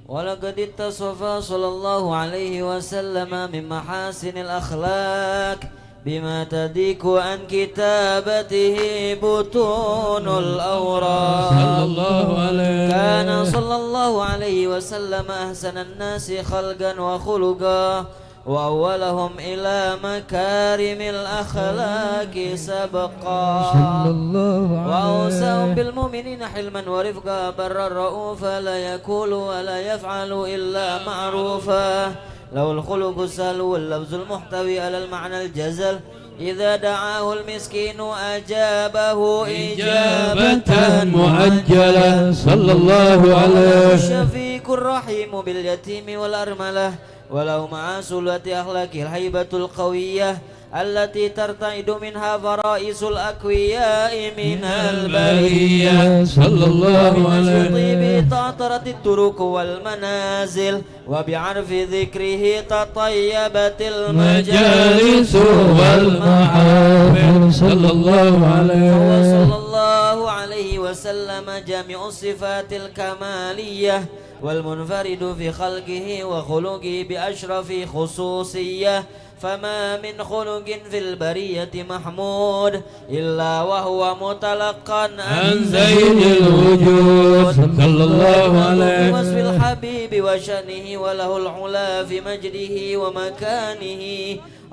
ولقد اتصف صلى الله عليه وسلم من محاسن الأخلاق بما تضيق عن كتابته بطون الأوراق. صلى الله عليه. كان صلى الله عليه وسلم أحسن الناس خلقا وخلقا، وأولهم إلى مكارم الأخلاق سبقا. صلى الله عليه. وأوساهم بالمؤمنين حلما ورفقا، برا رؤوفا، لا يقول ولا يفعل إلا معروفا، له الخلق السهل واللفظ المحتوي على المعنى الجزل، إذا دعاه المسكين أجابه إجابة مؤجلة. صلى الله عليه. الشفيق الرحيم باليتيم والأرملة، وله مع سلة أخلاقه الهيبة القوية التي ترتعد منها فرائس الأقوياء من البرية. صلى الله عليه. بطيبه تعطرت الطرق والمنازل، وبعرف ذكره تطيبت المجالس والمحافل. صلى الله عليه. فهو صلى الله عليه وسلم جامع الصفات الكمالية، والمنفرد في خلقه وخلقه بأشرف خصوصية، فما من خلق في البرية محمود إلا وهو متلقا عن سيد الوجود صلى الله عليه. بوصف الحبيب وشأنه وله العلا في مجده ومكانه،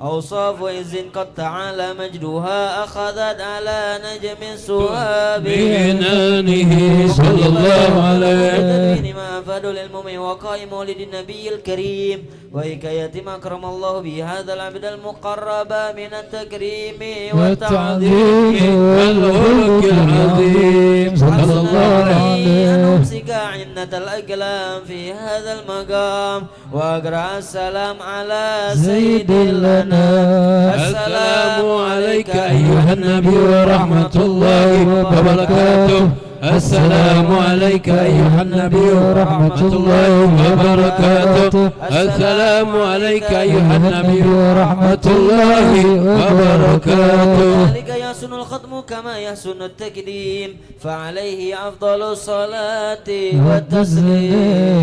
أوصاف عز قد تعالى مجدها أخذت على نجم السهاب بعنانه صلى الله عليه. بتدوين ما أفاد للمؤمن وقائم مولد النبي الكريم وحكاية ما أكرم الله به هذا العبد المقرب من التكريم والتعظيم والتعظيم والخلق العظيم. صلى الله عليه. أن أمسك عنة الأقلام في هذا المقام وأقرأ السلام على سيد الأنام. السلام عليك أيها النبي ورحمة الله وبركاته. السلام عليك أيها النبي ورحمة الله وبركاته. السلام عليك أيها النبي ورحمة الله وبركاته. ذلك يحسن الختم كما يحسن التقديم، فعليه أفضل الصلاة والتسليم.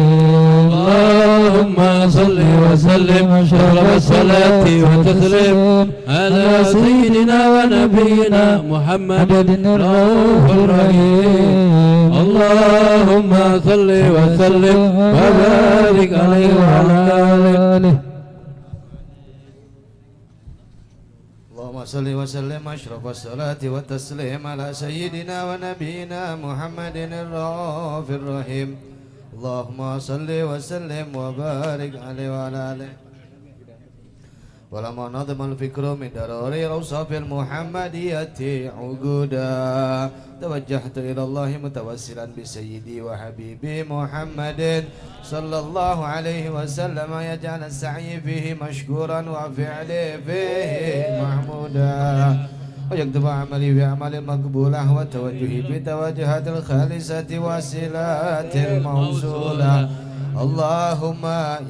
اللهم صل وسلم أشرف الصلاة والتسليم على سيدنا ونبينا محمد الرؤوف الرحيم. اللهم صل وسلم وبارك عليه وعلى آله. اللهم صل وسلم أشرف الصلاة والتسليم على سيدنا ونبينا محمد الرؤوف الرحيم. اللهم صل وسلم وبارك عليه وعلى آله. ولما نظم الفكر من درر الأوصاف المحمدية عقودا، توجهت إلى الله متوسلا بسيدي وحبيبي محمد صلى الله عليه وسلم، يجعل سعي فيه مشكورا وفعلي فيه محمودا، ويكتب عملي بأعمال مقبولة، وتوجهي في توجهات الخالصة والصلات الموصولة. اللهم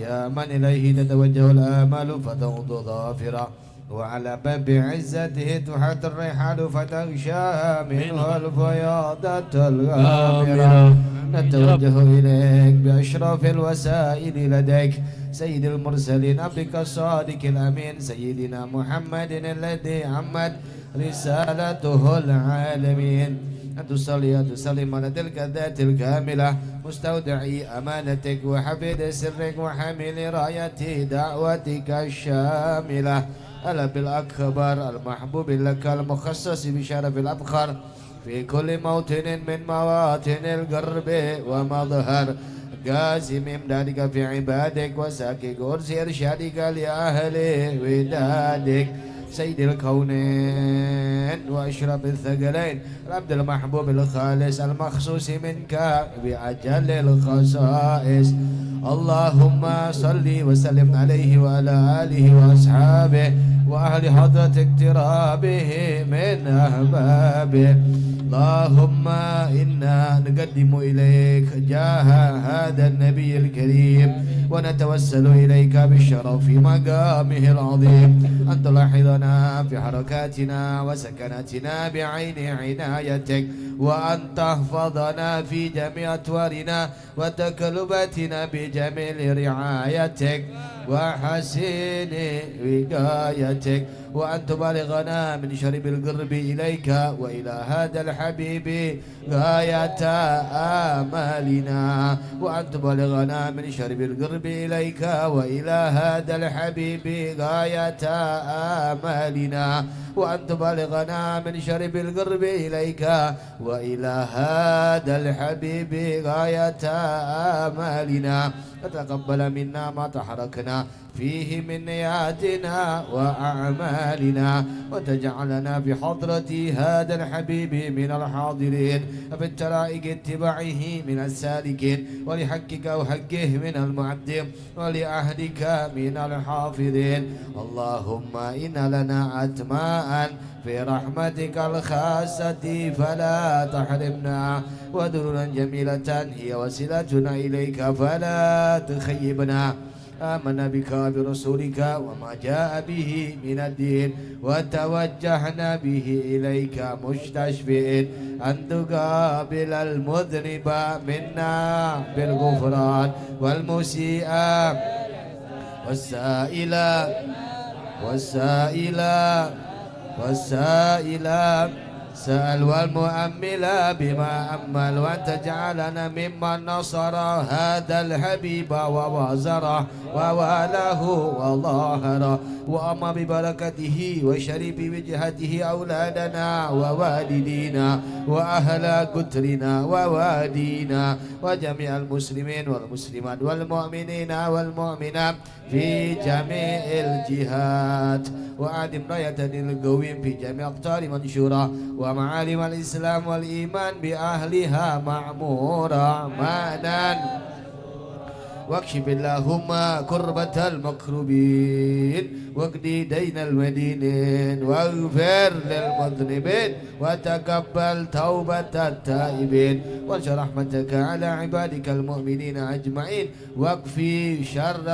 يا من إليه تتوجه الآمال فتغدو ظافرة، وعلى باب عزته تحط الرحال فتغشى منه الفياضات الغامرة. نتوجه إليك بأشرف الوسائل لديك، سيد المرسلين، عبدك الصادق الأمين، سيدنا محمد الذي عمت رسالته العالمين، أن تصلي وتسلم على تلك الذات الكاملة، مستودع أمانتك وحفيظ سرك وحامل راية دعوتك الشاملة، الأب الأكبر المحبوب لك المخصص بشرف الأبخر في كل موطن من مواطن القرب ومظهر، قاسم إمدادك في عبادك وساقي غرس إرشادك لأهل ودادك، سيد الكونين وأشرف الثقلين، العبد المحبوب الخالص المخصوص منك بأجل الخصائص. اللهم صل وسلم عليه وعلى آله وأصحابه وأهل حضرة اقترابه من أحبابه. اللهم إنا نقدم إليك جاه هذا النبي الكريم، ونتوسل إليك بالشرف مقامه العظيم أن تلاحظنا في حركاتنا وسكناتنا بعين عنايتك، وأن تحفظنا في جميع أطوارنا وتقلباتنا بجميل رعايتك وحسين وقايتك، وأن تبلغنا من شرب القرب إليك وإلى هذا الحبيب غاية آمالنا، وأن تبلغنا من شرب القرب إليك وإلى هذا الحبيب غاية آمالنا، وأن تبلغنا من شرب القرب إليك وإلى هذا الحبيب غاية آمالنا، وتقبل منا ما تحركنا فيه من نياتنا وأعمالنا، وتجعلنا بحضرة هذا الحبيب من الحاضرين، وفي الطرائق اتباعه من السالكين، ولحقك وحقه من المعدين، ولعهدك من الحافظين. اللهم إن لنا أتماء في رحمتك الخاصة فلا تحرمنا، وذنوبا جميلة هي وسيلتنا إليك فلا تخيبنا. آمنا بك وبرسولك وما جاء به من الدين، وتوجهنا به إليك مستشفعين أن تقابل المذنب منا بالغفران، والمسيء والسائل، والسائل، والسائل، سأل والمؤمل بما أمل، وأن تجعلنا ممن نصر هذا الحبيب ووازره ووالاه وظاهره، وأما ببركته وشريف وجهته أولادنا ووالدينا وأهل قطرنا ووادينا وجميع المسلمين والمسلمات والمؤمنين والمؤمنات في جميع الجهات، وأدم راية القويم في جميع أقطار منشورة، ومعالم الإسلام والإيمان بأهلها معمورة معنا. واكشف اللهم كربة المكروبين، واقض دين المدينين، واغفر للمذنبين، وتقبل توبة التائبين، وانشر رحمتك على عبادك المؤمنين أجمعين، واكف شر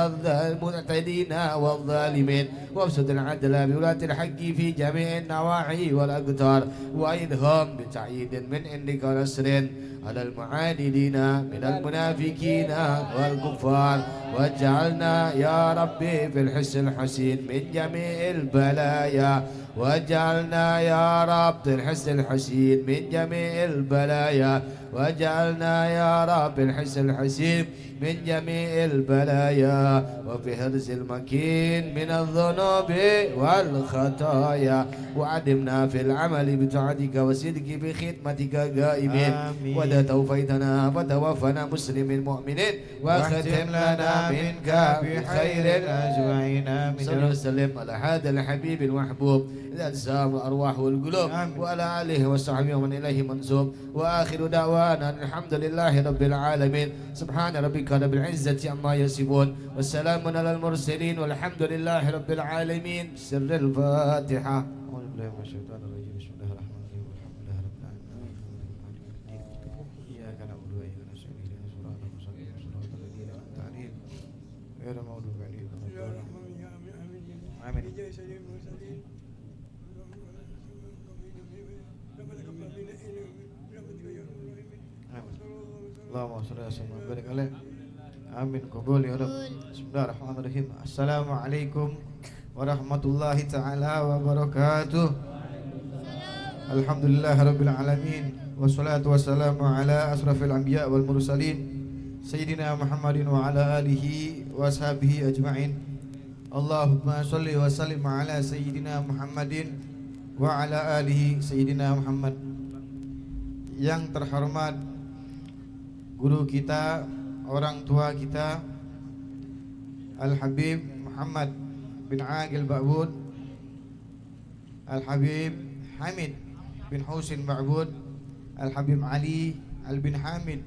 المعتدين والظالمين، وابسط العدل بولاة الحق في جميع النواحي والأقطار، وأيدهم بتأييد من عندك ونصر على المعاندين من المنافقين والكفار، واجعلنا يا ربي في الحصن الحصين من جميع البلايا، واجعلنا يا رب في الحصن الحصين من جميع البلايا، واجعلنا يا رب في الحصن الحصين من جميع البلايا، وفي حرز المكين من الذنوب والخطايا، وأدمنا في العمل بطاعتك والصدق في خدمتك قائمين. آمين. وإذا توفيتنا فتوفنا مسلمين مؤمنين، واختم لنا منك بخير أجمعين. آمين. صل وسلم على هذا الحبيب المحبوب، الأجسام والأرواح والقلوب، آمين. وعلى آله وصحبه ومن إليه منسوب. وآخر دعوانا أن الحمد لله رب العالمين. سبحان ربك رب العزة عما يصفون، وسلام على المرسلين، والحمد لله رب العالمين. سر الفاتحة. أعوذ بالله من الشيطان الرجيم. بسم الله الرحمن الرحيم. الحمد لله رب العالمين. إياك نعبد وإياك نستعين. اهدنا الصراط المستقيم. صراط الذين أنعمت عليهم غير المغضوب عليهم ولا الضالين. آمين. اللهم صل وسلم وبارك عليه. آمين. قبول يا رب. بسم الله الرحمن الرحيم. السلام عليكم ورحمة الله تعالى وبركاته. الحمد لله رب العالمين، والصلاة والسلام على أشرف الأنبياء والمرسلين، سيدنا محمد وعلى آله وأصحابه أجمعين. Allahumma shalli wa sallim ala Sayyidina Muhammadin wa ala alihi Sayyidina Muhammad. Yang terhormat guru kita, orang tua kita, Al Habib Muhammad bin Aqil Ba'bud, Al Habib Hamid bin Husin Ba'bud, Al Habib Ali Al bin Hamid,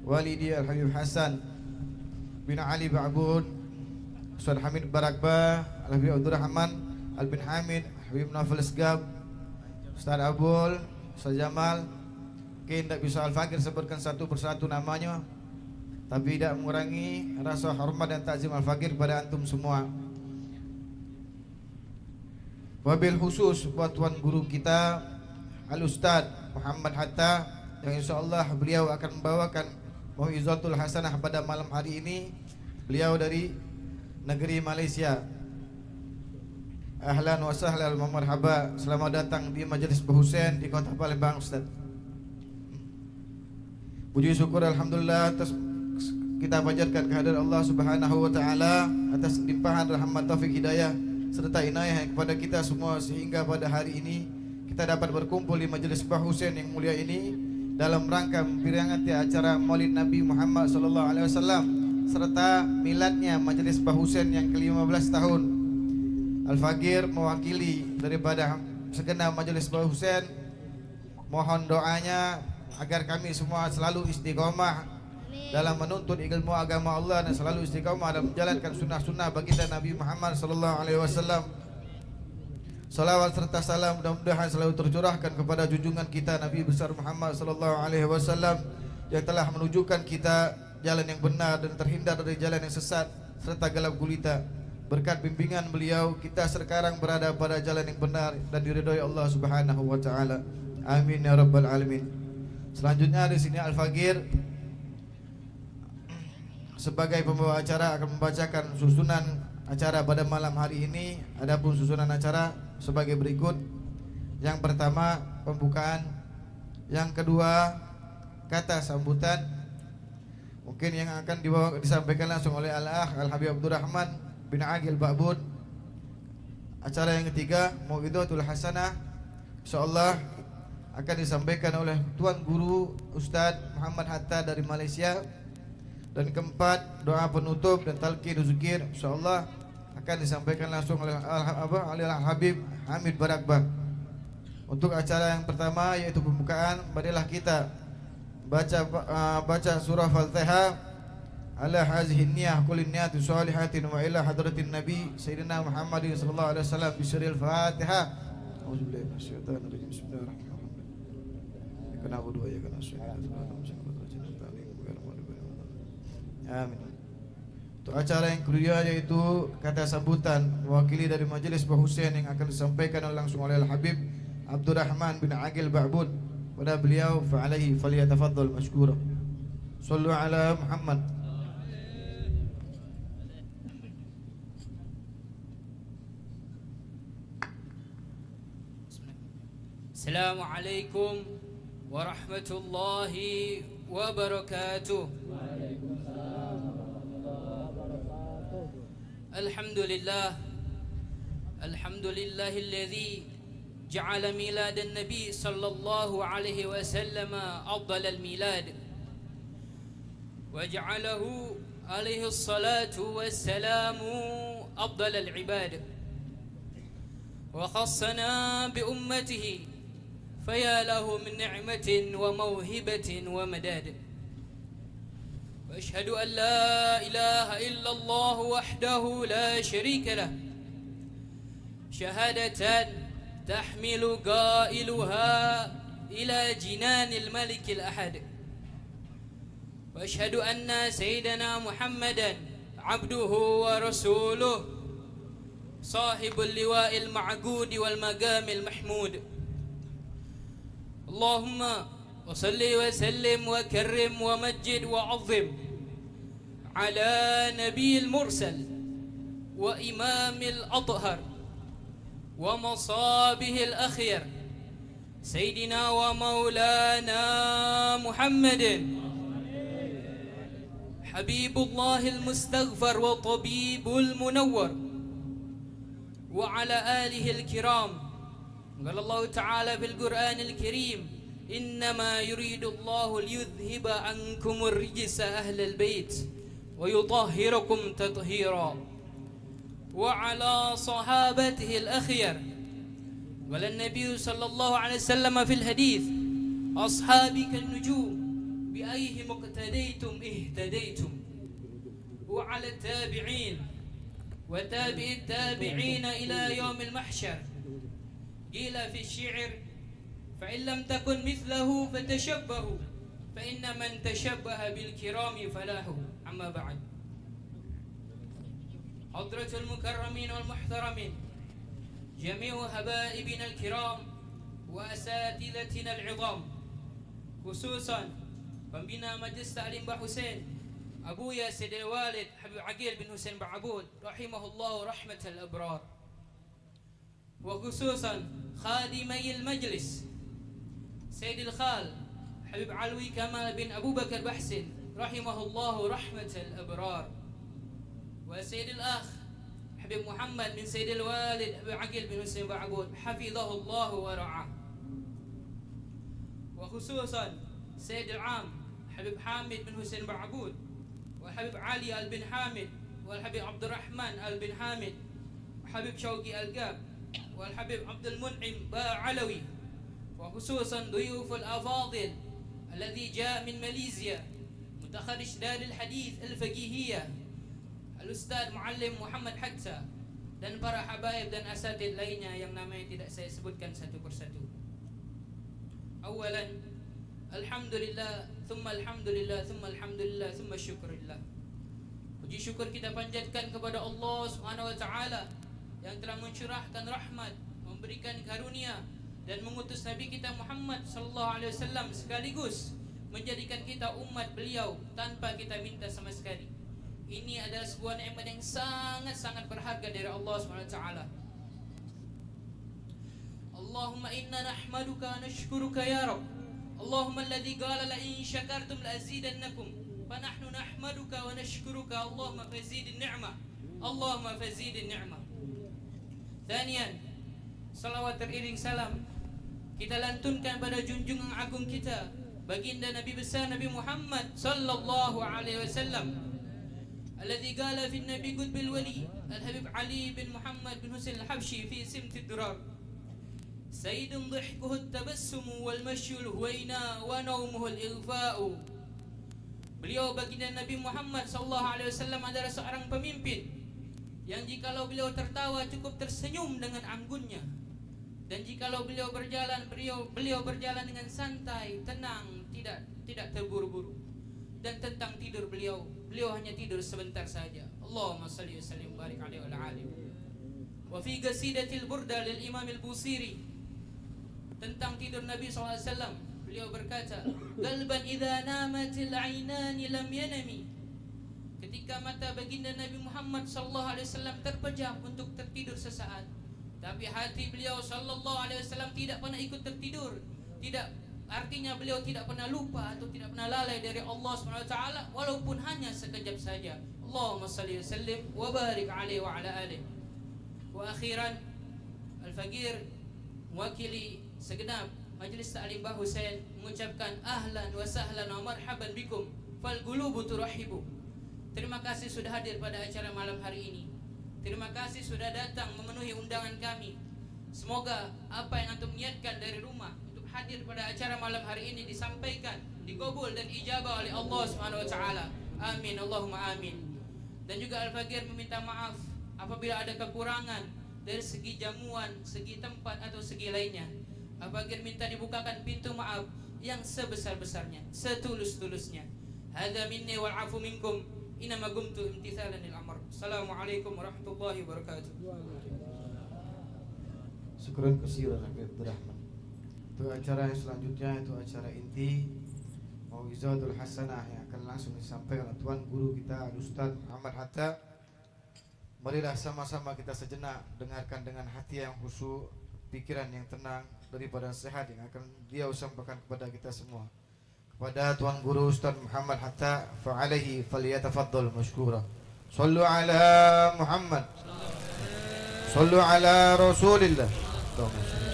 Walidi Al Habib Hasan bin Ali Ba'bud, Ustaz Hamid Barakba, Al Habib Abdurrahman Al bin Hamid, Habib Naufal Segab, Ustaz Abul, Ustaz Jamal. Mungkin tidak bisa Al Fakir sebutkan satu persatu namanya, tapi tidak mengurangi rasa hormat dan takzim Al Fakir kepada antum semua. Wabil khusus buat tuan guru kita, Al Ustaz Muhammad Hatta, yang insyaallah beliau akan membawakan mau'izatul hasanah pada malam hari ini. Beliau dari negeri Malaysia. Ahlan wa sahlan wa marhaba. Selamat datang di Majelis Bah Husain di Kota Palembang, Ustaz. Puji syukur alhamdulillah atas kita panjatkan kehadirat Allah Subhanahu wa taala, atas limpahan rahmat taufik hidayah serta inayah yang kepada kita semua, sehingga pada hari ini kita dapat berkumpul di Majelis Bah Husain yang mulia ini dalam rangka memperingati acara Maulid Nabi Muhammad sallallahu alaihi wasallam serta miladnya Majelis Bah Husain yang kelima belas tahun. Al Fakir mewakili daripada segenap Majelis Bah Husain mohon doanya agar kami semua selalu istiqomah dalam menuntut ilmu agama Allah dan selalu istiqomah dalam menjalankan sunnah-sunnah baginda Nabi Muhammad sallallahu alaihi wasallam. Salawat serta salam mudah-mudahan selalu tercurahkan kepada junjungan kita Nabi besar Muhammad sallallahu alaihi wasallam yang telah menunjukkan kita jalan yang benar dan terhindar dari jalan yang sesat serta gelap gulita. Berkat bimbingan beliau, kita sekarang berada pada jalan yang benar dan diridhoi Allah Subhanahu wa taala. Amin ya rabbal alamin. Selanjutnya di sini Al Fakir sebagai pembawa acara akan membacakan susunan acara pada malam hari ini. Adapun susunan acara sebagai berikut. Yang pertama, pembukaan. Yang kedua, kata sambutan. Mungkin yang akan dibawa, disampaikan langsung oleh Al-Akh Al-Habib Abdurrahman bin Agil Ba'bud. Acara yang ketiga, Mau'izatul Hasanah. Insyaallah akan disampaikan oleh Tuan Guru Ustaz Muhammad Hatta dari Malaysia. Dan keempat, doa penutup dan talqin zikir, insyaallah akan disampaikan langsung oleh Al-, apa, oleh Al-Habib Hamid Barakbah. Untuk acara yang pertama, yaitu pembukaan, marilah kita baca, ah, baca surah Fatihah ala hazihi niyah, kulli niyatin shalihatin wa ila hadratin Nabi Sayyidina Muhammadin sallallahu alaihi wasallam bisirril Fatihah. A'udzubillahi minasyaitonir rajim. Bismillahirrahmanirrahim. Iyyaka na'budu wa iyyaka nasta'in. Amin. Untuk acara yang kedua, yaitu kata sambutan mewakili dari Majelis Bah Husein yang akan disampaikan langsung oleh Al-Habib Abdurrahman bin Agil Ba'bud. Pada beliau, fa'alaihi falyatafaddal masykura. Sallu ala Muhammad. السلام عليكم ورحمة الله وبركاته. الحمد لله. الحمد لله الذي جعل ميلاد النبي صلى الله عليه وسلم أفضل الميلاد، وجعله عليه الصلاة والسلام أفضل العباد، وخصنا بأمته، فيا له من نعمة وموهبة ومداد. وأشهد أن لا إله إلا الله وحده لا شريك له، شهادة تحمل قائلها إلى جنان الملك الأحد. وأشهد أن سيدنا محمدا عبده ورسوله، صاحب اللواء المعقود والمقام المحمود. اللهم وصل وسلم وكرم ومجد وعظم على نبي المرسل وإمام الأطهر ومصابه الأخير سيدنا ومولانا محمد حبيب الله المستغفر وطبيب المنور وعلى آله الكرام. قال الله تعالى في القرآن الكريم: إنما يريد الله ليذهب عنكم الرجس أهل البيت ويطهركم تطهيرا. وعلى صحابته الأخيار. قال النبي صلى الله عليه وسلم في الحديث: أصحابي كالنجوم بأيهم اقتديتم اهتديتم. وعلى التابعين وتابع التابعين إلى يوم المحشر. قيل في الشعر: فإن لم تكن مثله فتشبهوا، فإن من تشبه بالكرام فلاح. أما بعد. حضرة المكرمين والمحترمين، جميع حبائبنا الكرام وأساتذتنا العظام، خصوصا pembina Majlis Taklim Bah Husein, Abuya Sayyidil Walid Habib Agil bin Husein Ba'bud, rahimahullahu rahmatal abrar. وخصوصا خادمي المجلس سيد الخال حبيب علوي كمال بن أبو بكر بحسن رحمه الله رحمة الأبرار، وسيد الأخ حبيب محمد بن سيد الوالد حبيب عقيل بن حسين بعبود حفظه الله ورعاه، وخصوصا سيد العام حبيب حامد بن حسين بعبود، والحبيب علي آل بن حامد، والحبيب عبد الرحمن آل بن حامد، وحبيب شوقي آل قاب، والحبيب عبد المنعم با علوي، وخصوصا ضيوف الأفاضل الذي جاء من ماليزيا متخرج دار الحديث الفقيهية الأستاذ معلم محمد حتى، dan para habaib dan asatid lainnya yang namanya tidak saya sebutkan satu persatu. Awalan, alhamdulillah, thumma alhamdulillah, thumma alhamdulillah, thumma syukurillah. Puji syukur kita panjatkan kepada Allah Subhanahu wa Taala yang telah mencurahkan rahmat, memberikan karunia, dan mengutus Nabi kita Muhammad sallallahu alaihi wasallam sekaligus menjadikan kita umat beliau tanpa kita minta sama sekali. Ini adalah sebuah nikmat yang sangat-sangat berharga dari Allah Subhanahu wa Taala. اللهم إنا نحمدك ونشكرك يا رب. اللهم الذي قال لئن شكرتم لأزيدنكم، فنحن نحمدك ونشكرك، اللهم فزد النعمة. اللهم فزد النعمة. Thaniyan, salawat teriring salam kita lantunkan pada junjungan agung kita, Baginda Nabi besar Nabi Muhammad sallallahu alaihi wasallam. Alladzi qala fin Nabi Qutbil Wali, Al-Habib Ali bin Muhammad bin Husain Al-Habsyi fi Simtid Durar. Sayyidun dhihkuhu at-tabassumu wal mashyul huwaina wa naumuhu al-ighfa'u. Beliau, Baginda Nabi Muhammad sallallahu alaihi wasallam, adalah seorang pemimpin yang jikalau beliau tertawa cukup tersenyum dengan anggunnya, dan jikalau beliau berjalan, beliau, beliau berjalan dengan santai, tenang, tidak, tidak terburu-buru. Dan tentang tidur beliau, beliau hanya tidur sebentar saja. Allahumma salli wa sallim wa barik alaihi wa ala alihi. Wa fi qasidatil Burda lil Imam al-Busiri, tentang tidur Nabi sallallahu alaihi wasallam, beliau berkata, "Qalban idza namatil ainani lam yanami." Ketika mata Baginda Nabi Muhammad sallallahu alaihi wasallam terpejam untuk tertidur sesaat, tapi hati beliau sallallahu alaihi wasallam tidak pernah ikut tertidur. Tidak, artinya beliau tidak pernah lupa atau tidak pernah lalai dari Allah Subhanahu wa taala, walaupun hanya sekejap saja. Allahumma salli wa sallim wa barik alaihi wa ala alihi. Wa akhiran, Al-Faqir mewakili segenap Majlis Taklim Bah Husain mengucapkan ahlan wa sahlan wa marhaban bikum, fal qulubu turahhibu. Terima kasih sudah hadir pada acara malam hari ini. Terima kasih sudah datang memenuhi undangan kami. Semoga apa yang antum niatkan dari rumah untuk hadir pada acara malam hari ini disampaikan, dikabul dan ijabah oleh Allah Subhanahu wa taala. Amin, Allahumma amin. Dan juga Al-Faqir meminta maaf apabila ada kekurangan dari segi jamuan, segi tempat atau segi lainnya. Al-Faqir minta dibukakan pintu maaf yang sebesar-besarnya, setulus-tulusnya. Hadza minni wal afu minkum, innama qumtu imtithalan lil amr. Assalamualaikum warahmatullahi wabarakatuh. Syukran katsiran, Habib Abdurrahman. Untuk acara yang selanjutnya, itu acara inti Mau'izatul Hasanah yang akan langsung disampaikan oleh Tuan Guru kita, Al-Ustaz Muhammad Hatta. Marilah sama-sama kita sejenak dengarkan dengan hati yang khusyuk, pikiran yang tenang, daripada nasihat yang akan beliau sampaikan kepada kita semua. Kepada Tuan Guru Ustaz Muhammad Hatta, fa alaihi falyatafaddal masykura. Sallu ala Muhammad. Sallu ala Rasulillah. Allahumma shalli.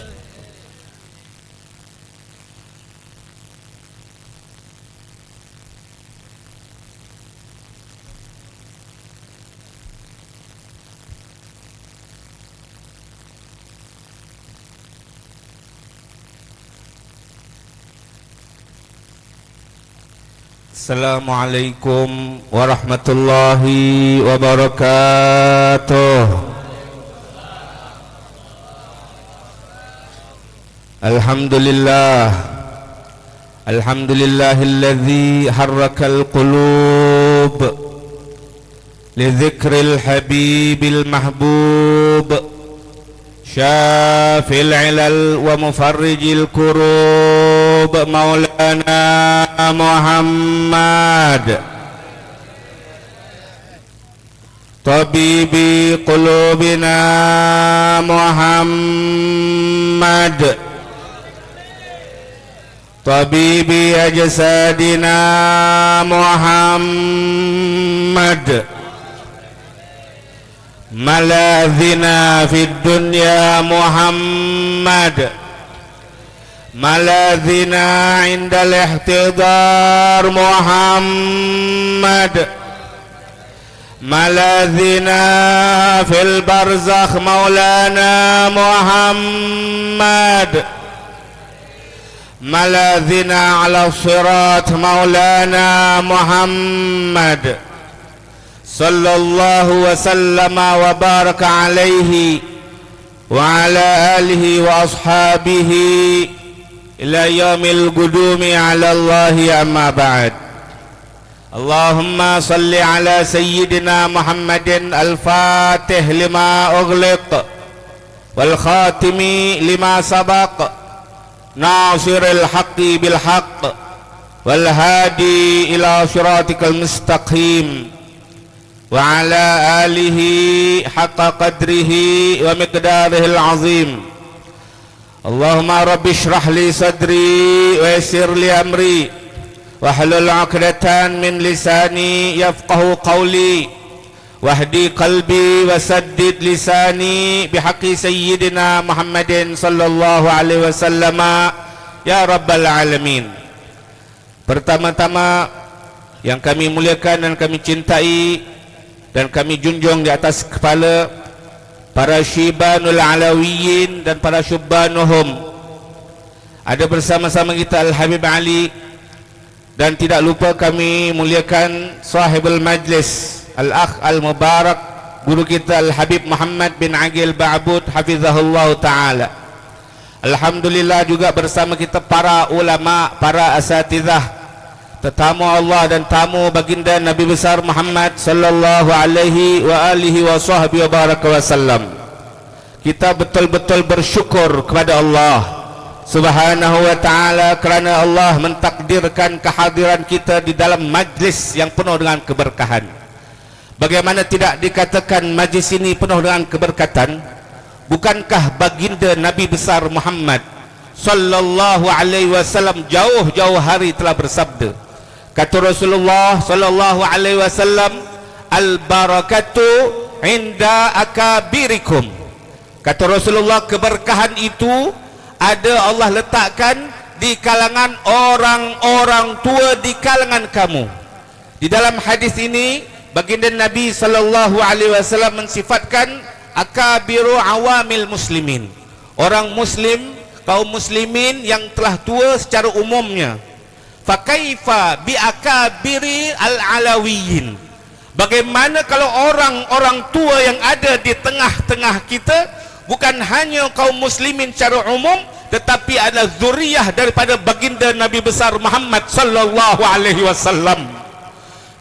Assalamualaikum warahmatullahi wabarakatuh. Alhamdulillah. Alhamdulillahilladzi harrakal qulub li dzikril habibil mahbub, syafil ilal wa mufarrijil kurub, Maulana Muhammad. Tabibi qulubina Muhammad. Tabibi ajsadina Muhammad. Maladzina fid dunya Muhammad. Maladzina indal ihtidar Muhammad. Maladzina fil barzakh Maulana Muhammad. Maladzina ala sirat Maulana Muhammad. Sallallahu wa sallama wa baraka alaihi wa ala alihi wa ashabihi ila yaumil qudumi ala Allahi, amma ba'd. Allahumma salli ala Sayyidina Muhammadin al-fatih lima ughliq wal khatimi lima sabaq, nasiril haqqi bil haqq, wal hadi ila siratikal mustaqim, wa ala alihi haqqa qadrihi wa miqdarihil azim. Allahumma rabbi shrah li sadri wa yassir li amri wahlul 'uqdatan min lisani yafqahu qawli wahdi qalbi wa saddid lisani bihaqqi sayyidina Muhammadin sallallahu alaihi wasallama ya rabbal alamin. Pertama-tama, yang kami muliakan dan kami cintai dan kami junjung di atas kepala, para syibanul alawiyin dan para syubbanuhum. Ada bersama-sama kita Al-Habib Ali, dan tidak lupa kami muliakan sahibul majlis, Al-Akh Al-Mubarak, guru kita Al-Habib Muhammad bin Aqil Ba'bud, hafizahullahu ta'ala. Alhamdulillah, juga bersama kita para ulama, para asatidzah, tetamu Allah dan tamu baginda Nabi besar Muhammad sallallahu alaihi wa alihi wa sahbihi wa baraka wasallam. Kita betul-betul bersyukur kepada Allah Subhanahu wa taala kerana Allah mentakdirkan kehadiran kita di dalam majlis yang penuh dengan keberkahan. Bagaimana tidak dikatakan majlis ini penuh dengan keberkatan? Bukankah baginda Nabi besar Muhammad sallallahu alaihi wasallam jauh-jauh hari telah bersabda? Kata Rasulullah sallallahu alaihi wasallam, "Al barakatu inda akabirikum." Kata Rasulullah, keberkahan itu ada Allah letakkan di kalangan orang-orang tua di kalangan kamu. Di dalam hadis ini, baginda Nabi sallallahu alaihi wasallam mensifatkan akabiru awamil muslimin, orang muslim, kaum muslimin yang telah tua secara umumnya. Fakaifa bi akabiri al alawiyin? Bagaimana kalau orang-orang tua yang ada di tengah-tengah kita bukan hanya kaum muslimin secara umum, tetapi adalah zuriyah daripada baginda Nabi besar Muhammad sallallahu alaihi wasallam?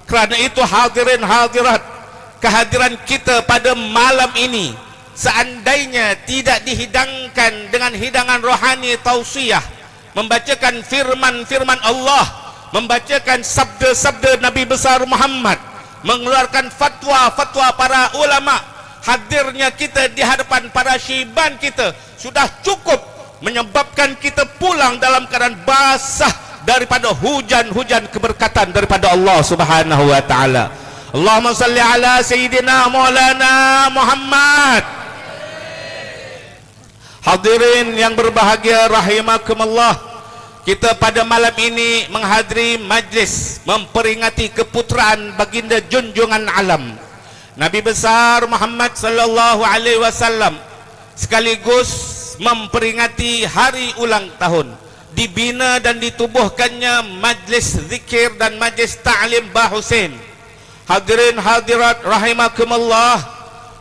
Kerana itu, hadirin hadirat, kehadiran kita pada malam ini seandainya tidak dihidangkan dengan hidangan rohani tausiah, membacakan firman-firman Allah, membacakan sabda-sabda Nabi besar Muhammad, mengeluarkan fatwa-fatwa para ulama, hadirnya kita di hadapan para syiban kita sudah cukup menyebabkan kita pulang dalam keadaan basah daripada hujan-hujan keberkatan daripada Allah Subhanahu wa taala. Allahumma salli ala sayyidina maulana Muhammad. Hadirin yang berbahagia rahimakumullah, kita pada malam ini menghadiri majlis memperingati keputraan baginda junjungan alam, Nabi besar Muhammad sallallahu alaihi wasallam, sekaligus memperingati hari ulang tahun dibina dan ditubuhkannya majlis zikir dan majlis ta'lim Bah Husin. Hadirin hadirat rahimakumullah,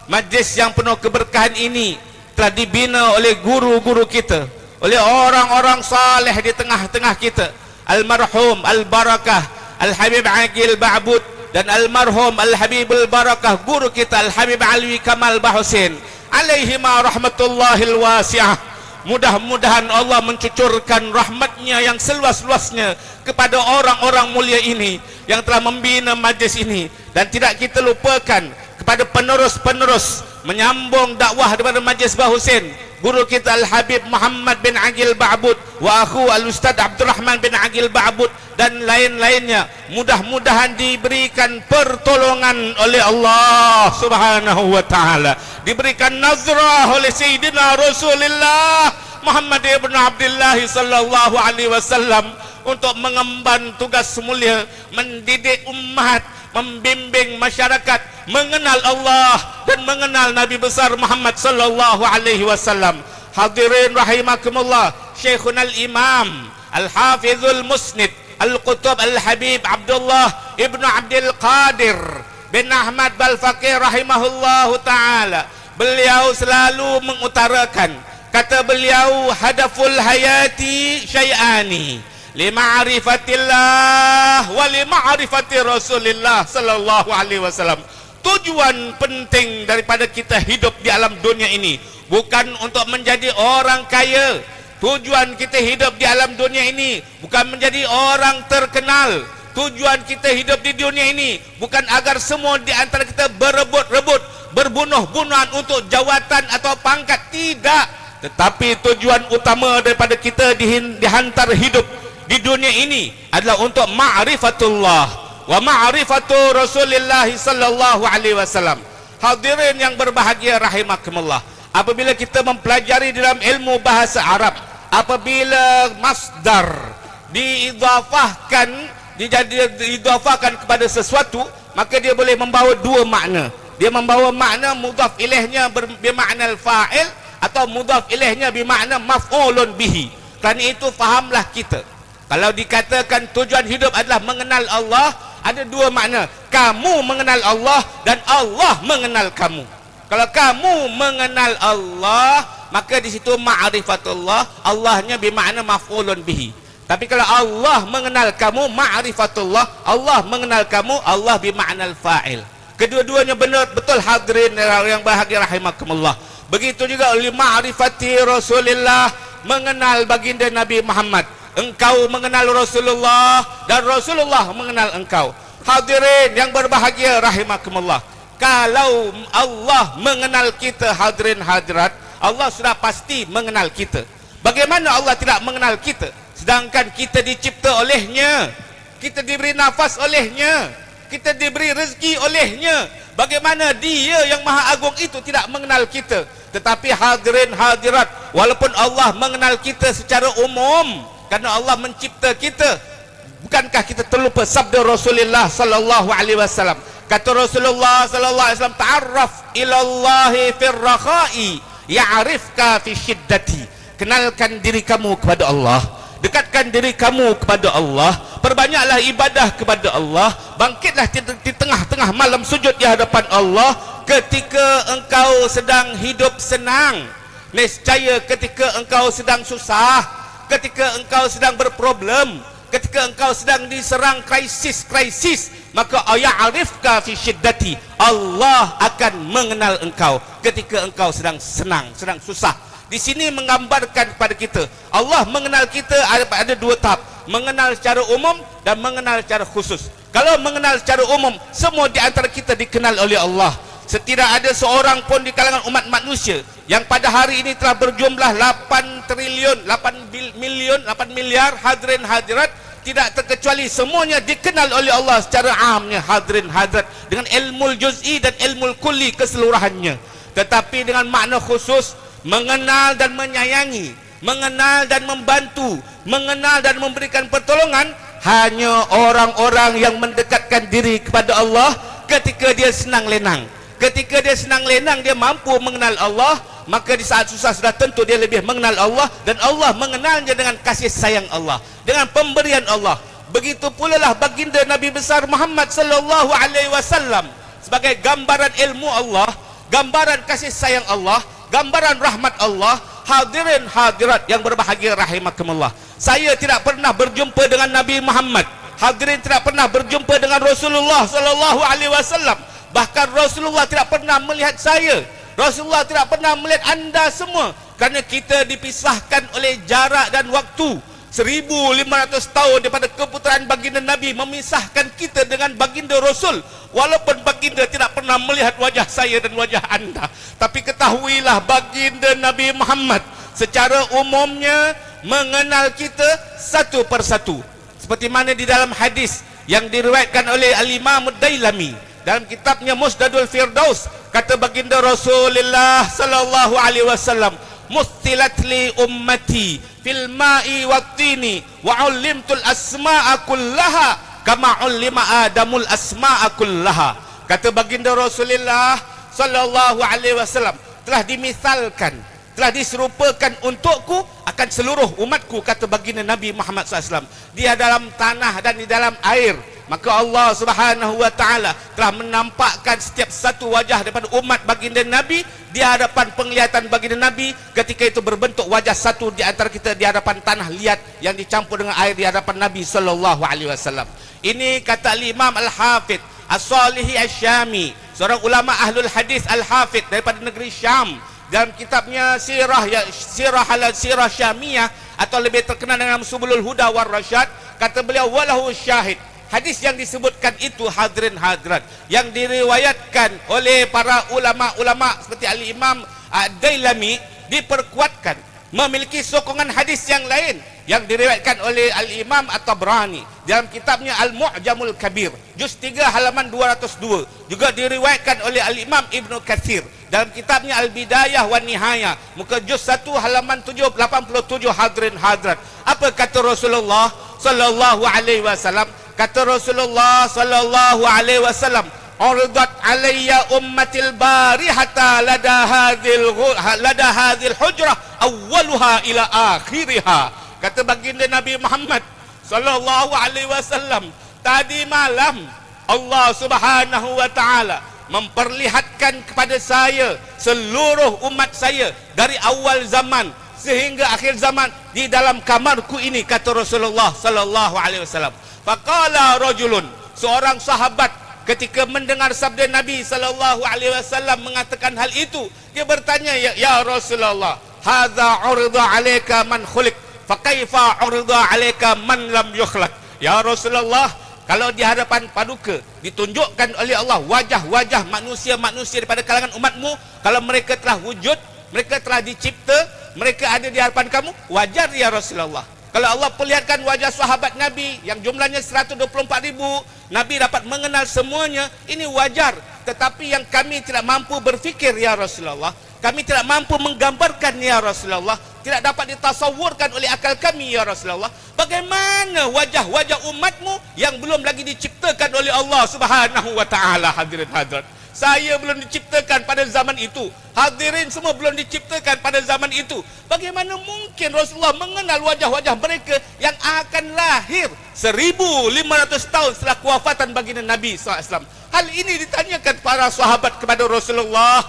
majlis yang penuh keberkahan ini telah dibina oleh guru-guru kita, oleh orang-orang saleh di tengah-tengah kita, almarhum Al-Barakah Al-Habib Aqil Ba'bud dan almarhum Al-Habibul Barakah guru kita Al-Habib Alwi Kamal Bah Husin, alaihima rahmatullahil wasi'ah. Mudah-mudahan Allah mencucurkan rahmatnya yang seluas-luasnya kepada orang-orang mulia ini yang telah membina majlis ini, dan tidak kita lupakan kepada penerus-penerus menyambung dakwah daripada Majlis Bah Husin, guru kita Al-Habib Muhammad bin Aqil Ba'bud wa akhu Al-Ustaz Abdul Rahman bin Aqil Ba'bud dan lain-lainnya. Mudah-mudahan diberikan pertolongan oleh Allah Subhanahu wa taala, diberikan nazrah oleh Sayyidina Rasulullah Muhammad ibn Abdullah sallallahu alaihi wasallam untuk mengemban tugas mulia mendidik umat, membimbing masyarakat mengenal Allah dan mengenal Nabi besar Muhammad sallallahu alaihi wasallam. Hadirin rahimakumullah, Syekhunal Imam Al-Hafizul Musnid Al-Qutub Al-Habib Abdullah ibnu Abdul Qadir bin Ahmad Bal Faqih rahimahullahu taala, beliau selalu mengutarakan, kata beliau, "Hadaful hayati syai'ani, li ma'rifatillah wa li ma'rifati Rasulillah sallallahu alaihi wasallam." Tujuan penting daripada kita hidup di alam dunia ini bukan untuk menjadi orang kaya. Tujuan kita hidup di alam dunia ini bukan menjadi orang terkenal. Tujuan kita hidup di dunia ini bukan agar semua di antara kita berebut-rebut, berbunuh-bunuhan untuk jawatan atau pangkat. Tidak. Tetapi tujuan utama daripada kita dihin-, dihantar hidup di dunia ini adalah untuk ma'rifatullah wa ma'rifatu Rasulillah sallallahu alaihi wasallam. Hadirin yang berbahagia rahimakumullah. Apabila kita mempelajari dalam ilmu bahasa Arab, apabila masdar diidhafahkan, dijadi-, diidhafahkan kepada sesuatu, maka dia boleh membawa dua makna. Dia membawa makna mudhaf ilaihnya ber-, bermakna fa'il atau mudhaf ilaihnya bermakna maf'ulun bihi. Kerana itu, fahamlah kita. Kalau dikatakan tujuan hidup adalah mengenal Allah, ada dua makna. Kamu mengenal Allah dan Allah mengenal kamu. Kalau kamu mengenal Allah, maka di situ ma'rifatullah, Allahnya bermakna maf'ulun bihi. Tapi kalau Allah mengenal kamu, ma'rifatullah, Allah mengenal kamu, Allah bi ma'nal fa'il. Kedua-duanya benar, betul, hadirin yang bahagia rahimakumullah. Begitu juga li ma'rifati Rasulillah, mengenal baginda Nabi Muhammad. Engkau mengenal Rasulullah dan Rasulullah mengenal engkau. Hadirin yang berbahagia rahimakumullah. Kalau Allah mengenal kita, hadirin hadirat, Allah sudah pasti mengenal kita. Bagaimana Allah tidak mengenal kita, sedangkan kita dicipta oleh-Nya, kita diberi nafas oleh-Nya, kita diberi rezeki oleh-Nya? Bagaimana Dia yang Maha Agung itu tidak mengenal kita? Tetapi hadirin hadirat, walaupun Allah mengenal kita secara umum, karena Allah mencipta kita, bukankah kita terlupa sabda Rasulullah sallallahu alaihi wasallam? Kata Rasulullah sallallahu alaihi wasallam, "Ta'arraf ilallahi fir rakhai, ya'rifka fi syiddati." Kenalkan diri kamu kepada Allah, dekatkan diri kamu kepada Allah, perbanyaklah ibadah kepada Allah, bangkitlah di, di tengah-tengah malam sujud di hadapan Allah ketika engkau sedang hidup senang. Niscaya ketika engkau sedang susah, ketika engkau sedang berproblem, ketika engkau sedang diserang krisis-krisis, maka ya'rifka fi syiddati, Allah akan mengenal engkau ketika engkau sedang senang, sedang susah. Di sini menggambarkan kepada kita, Allah mengenal kita ada, ada dua tahap, mengenal secara umum dan mengenal secara khusus. Kalau mengenal secara umum, semua di antara kita dikenal oleh Allah. Setidak ada seorang pun di kalangan umat manusia yang pada hari ini telah berjumlah lapan triliun, lapan bil-, miliun, lapan miliar, hadirin hadirat, tidak terkecuali semuanya dikenal oleh Allah secara amnya, hadirin hadirat, dengan ilmu juz'i dan ilmu kulli keseluruhannya. Tetapi dengan makna khusus, mengenal dan menyayangi, mengenal dan membantu, mengenal dan memberikan pertolongan hanya orang-orang yang mendekatkan diri kepada Allah ketika dia senang lenang. Ketika dia senang lenang, dia mampu mengenal Allah, maka di saat susah sudah tentu dia lebih mengenal Allah, dan Allah mengenalnya dengan kasih sayang Allah, dengan pemberian Allah. Begitu pula lah baginda Nabi besar Muhammad sallallahu alaihi wasallam sebagai gambaran ilmu Allah, gambaran kasih sayang Allah, gambaran rahmat Allah. Hadirin hadirat yang berbahagia rahimakumullah. Saya tidak pernah berjumpa dengan Nabi Muhammad. Hadirin tidak pernah berjumpa dengan Rasulullah sallallahu alaihi wasallam. Bahkan Rasulullah tidak pernah melihat saya. Rasulullah tidak pernah melihat anda semua. Kerana kita dipisahkan oleh jarak dan waktu. Seribu lima ratus tahun daripada keputraan baginda Nabi memisahkan kita dengan baginda Rasul. Walaupun baginda tidak pernah melihat wajah saya dan wajah anda, tapi ketahuilah, baginda Nabi Muhammad secara umumnya mengenal kita satu persatu. Seperti mana di dalam hadis yang diriwayatkan oleh Al-Imam Ad-Dailami dalam kitabnya Musnadul Firdaus, kata baginda Rasulullah sallallahu alaihi wasallam, "Mutsilat li ummati fil ma'i wat tini, wa ullimtul asma'a kullaha kama ullima Adamul asma'a kullaha." Kata baginda Rasulullah sallallahu alaihi wasallam, telah dimisalkan, telah diserupakan untukku akan seluruh umatku, kata baginda Nabi Muhammad sallallahu alaihi wasallam, di dalam tanah dan di dalam air. Maka Allah Subhanahu wa Taala telah menampakkan setiap satu wajah daripada umat baginda Nabi di hadapan penglihatan baginda Nabi, ketika itu berbentuk wajah satu di antara kita di hadapan tanah liat yang dicampur dengan air di hadapan Nabi sallallahu alaihi wasallam. Ini kata Al-Imam Al-Hafidh As-Salihi Asy-Syami, seorang ulama ahlul hadis Al-Hafidh daripada negeri Syam. Dalam kitabnya Sirah, ya, Sirah Al-, Sirah Syamiyah, atau lebih terkenal dengan Subulul Huda war Rasyad, kata beliau, "Walahu syahid." Hadis yang disebutkan itu, hadirin hadirat, yang diriwayatkan oleh para ulama-ulama seperti Al-Imam Ad-Dailami, diperkuatkan, memiliki sokongan hadis yang lain yang diriwayatkan oleh Al-Imam At-Tabrani dalam kitabnya Al-Mu'jamul Kabir, juz tiga, halaman dua ratus dua, juga diriwayatkan oleh Al-Imam Ibnu Katsir dalam kitabnya Al-Bidayah wan Nihayah, muka juz satu, halaman tujuh, lapan puluh tujuh, hadirin hadirat. Apa kata Rasulullah sallallahu alaihi wasallam? Kata Rasulullah sallallahu alaihi wasallam, "Uridat alayya ummatil barihata lada hadzil ghu-, lada hadzil hujrah awwaluha ila akhiriha." Kata baginda Nabi Muhammad sallallahu alaihi wasallam, "Tadi malam Allah Subhanahu wa taala memperlihatkan kepada saya seluruh umat saya dari awal zaman sehingga akhir zaman di dalam kamarku ini," kata Rasulullah sallallahu alaihi wasallam. Faqala rajulun, seorang sahabat ketika mendengar sabda Nabi sallallahu alaihi wasallam mengatakan hal itu, dia bertanya, "Ya, ya Rasulullah, hadza urida alaika man khuliq, fa kaifa urida alaika man lam yukhlaq?" Ya Rasulullah, kalau di hadapan paduka ditunjukkan oleh Allah wajah-wajah manusia-manusia daripada kalangan umatmu, kalau mereka telah wujud, mereka telah dicipta, mereka ada di hadapan kamu, wajar ya Rasulullah. Kalau Allah perlihatkan wajah sahabat Nabi yang jumlahnya seratus dua puluh empat ribu, Nabi dapat mengenal semuanya, ini wajar. Tetapi yang kami tidak mampu berfikir, ya Rasulullah, kami tidak mampu menggambarkan, ya Rasulullah, tidak dapat ditasawurkan oleh akal kami, ya Rasulullah, bagaimana wajah-wajah umatmu yang belum lagi diciptakan oleh Allah Subhanahu wa Ta'ala, hadirin hadirat. Saya belum diciptakan pada zaman itu. Hadirin semua belum diciptakan pada zaman itu. Bagaimana mungkin Rasulullah mengenal wajah-wajah mereka yang akan lahir seribu lima ratus tahun setelah kewafatan baginda Nabi sallallahu alaihi wasallam? Hal ini ditanyakan para sahabat kepada Rasulullah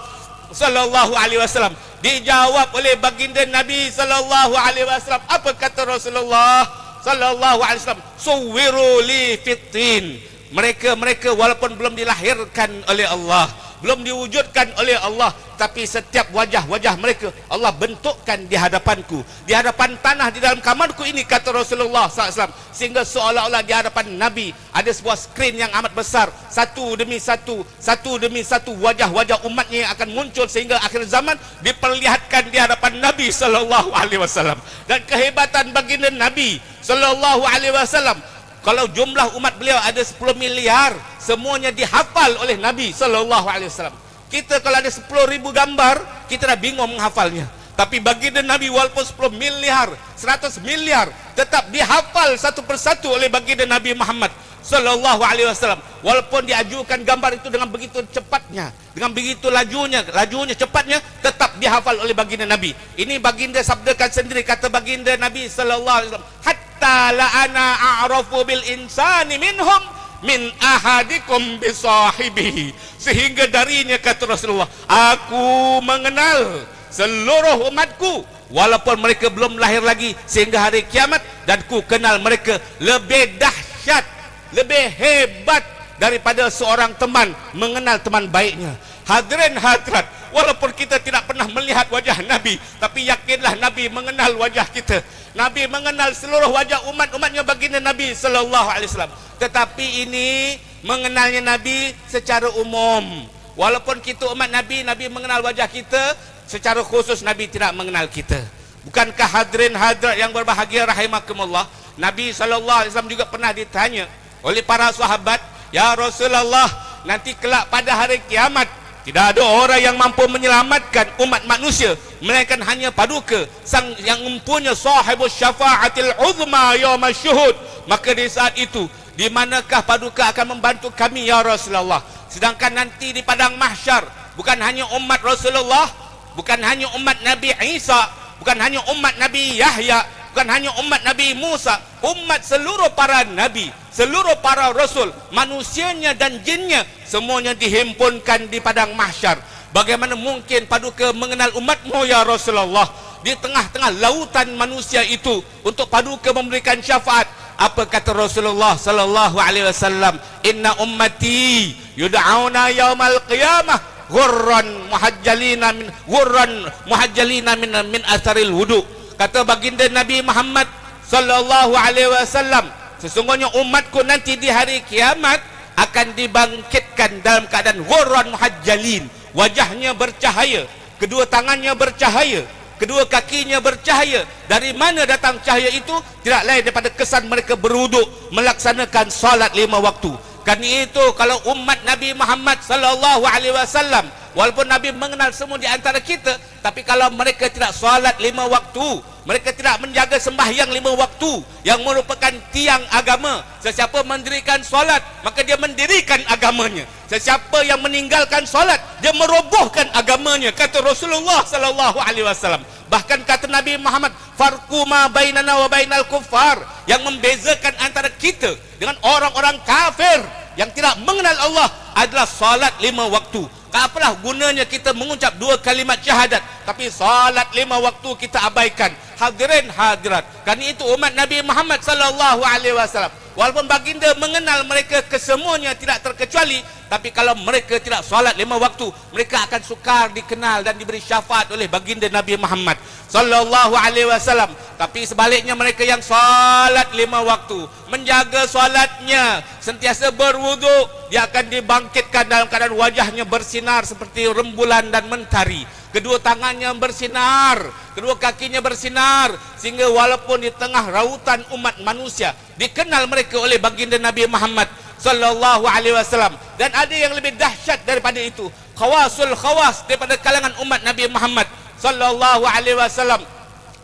sallallahu alaihi wasallam. Dijawab oleh baginda Nabi sallallahu alaihi wasallam. Apa kata Rasulullah sallallahu alaihi wasallam? "Suwwiru li fit tin." Mereka-mereka walaupun belum dilahirkan oleh Allah, belum diwujudkan oleh Allah, tapi setiap wajah-wajah mereka Allah bentukkan di hadapanku, di hadapan tanah di dalam kamarku ini, kata Rasulullah sallallahu alaihi wasallam, sehingga seolah-olah di hadapan Nabi ada sebuah skrin yang amat besar, satu demi satu, satu demi satu wajah-wajah umatnya yang akan muncul sehingga akhir zaman diperlihatkan di hadapan Nabi sallallahu alaihi wasallam. Dan kehebatan baginda Nabi sallallahu alaihi wasallam, kalau jumlah umat beliau ada sepuluh miliar, semuanya dihafal oleh Nabi sallallahu alaihi wasallam. Kita kalau ada sepuluh ribu gambar, kita dah bingung menghafalnya. Tapi baginda Nabi walaupun sepuluh miliar, seratus miliar, tetap dihafal satu persatu oleh baginda Nabi Muhammad sallallahu alaihi wasallam. Walaupun diajukan gambar itu dengan begitu cepatnya, dengan begitu lajunya, lajunya, cepatnya, tetap dihafal oleh baginda Nabi. Ini baginda sabdakan sendiri, kata baginda Nabi sallallahu alaihi wasallam, "Hatta la ana a'rafu bil insani minhum min ahadikum bi sahibihi." Sehingga darinya, kata Rasulullah, "Aku mengenal seluruh umatku, walaupun mereka belum lahir lagi sehingga hari kiamat, dan ku kenal mereka lebih dahsyat, lebih hebat daripada seorang teman mengenal teman baiknya." Hadirin hadirat, walaupun kita tidak pernah melihat wajah Nabi, tapi yakinlah Nabi mengenal wajah kita. Nabi mengenal seluruh wajah umat-umatnya baginda Nabi sallallahu alaihi wasallam. Tetapi ini mengenalnya Nabi secara umum. Walaupun kita umat Nabi, Nabi mengenal wajah kita, secara khusus Nabi tidak mengenal kita. Bukankah hadirin hadirat yang berbahagia rahimakumullah, Nabi sallallahu alaihi wasallam juga pernah ditanya oleh para sahabat, "Ya Rasulullah, nanti kelak pada hari kiamat, tidak ada orang yang mampu menyelamatkan umat manusia melainkan hanya paduka, sang yang mempunyai sahibus syafaatil uzma yaumasyuhud." Maka di saat itu, "Di manakah paduka akan membantu kami, ya Rasulullah? Sedangkan nanti di padang mahsyar, bukan hanya umat Rasulullah, bukan hanya umat Nabi Isa, bukan hanya umat Nabi Yahya, bukan hanya umat Nabi Musa, umat seluruh para nabi, seluruh para rasul, manusianya dan jinnya, semuanya dihimpunkan di padang mahsyar. Bagaimana mungkin paduka mengenal umatmu, ya Rasulullah, di tengah-tengah lautan manusia itu untuk paduka memberikan syafaat?" Apa kata Rasulullah sallallahu alaihi wasallam? "Inna ummati yud'auna yaumal qiyamah ghurran muhajjalina min, ghurran muhajjalina min, min asaril wudu." Kata baginda Nabi Muhammad sallallahu alaihi wasallam, "Sesungguhnya umatku nanti di hari kiamat akan dibangkitkan dalam keadaan ghurran muhajjalin, wajahnya bercahaya, kedua tangannya bercahaya, Kedua kakinya bercahaya. Dari mana datang cahaya itu? Tidak lain daripada kesan mereka berwuduk, melaksanakan salat lima waktu. Karena itu, kalau umat Nabi Muhammad sallallahu alaihi wasallam, walaupun Nabi mengenal semua di antara kita, tapi kalau mereka tidak salat lima waktu, mereka tidak menjaga sembahyang lima waktu yang merupakan tiang agama, sesiapa mendirikan salat, maka dia mendirikan agamanya. Sesiapa yang meninggalkan salat, dia merobohkan agamanya, kata Rasulullah sallallahu alaihi wasallam. Bahkan kata Nabi Muhammad, "Farqu ma bainana wa bainal kuffar," yang membezakan antara kita dengan orang-orang kafir yang tidak mengenal Allah adalah salat lima waktu. Apalah gunanya kita mengucap dua kalimat syahadat, tapi salat lima waktu kita abaikan? Hadirin hadirat, karena itu umat Nabi Muhammad sallallahu alaihi wasallam, walaupun baginda mengenal mereka kesemuanya tidak terkecuali, tapi kalau mereka tidak salat lima waktu, mereka akan sukar dikenal dan diberi syafaat oleh baginda Nabi Muhammad sallallahu alaihi wasallam. Tapi sebaliknya, mereka yang salat lima waktu, menjaga salatnya, sentiasa berwuduk, dia akan dibangkitkan dalam keadaan wajahnya bersinar seperti rembulan dan mentari. Kedua tangannya bersinar, kedua kakinya bersinar, sehingga walaupun di tengah rautan umat manusia, dikenal mereka oleh baginda Nabi Muhammad sallallahu alaihi wasallam. Dan ada yang lebih dahsyat daripada itu, khawasul khawas daripada kalangan umat Nabi Muhammad sallallahu alaihi wasallam.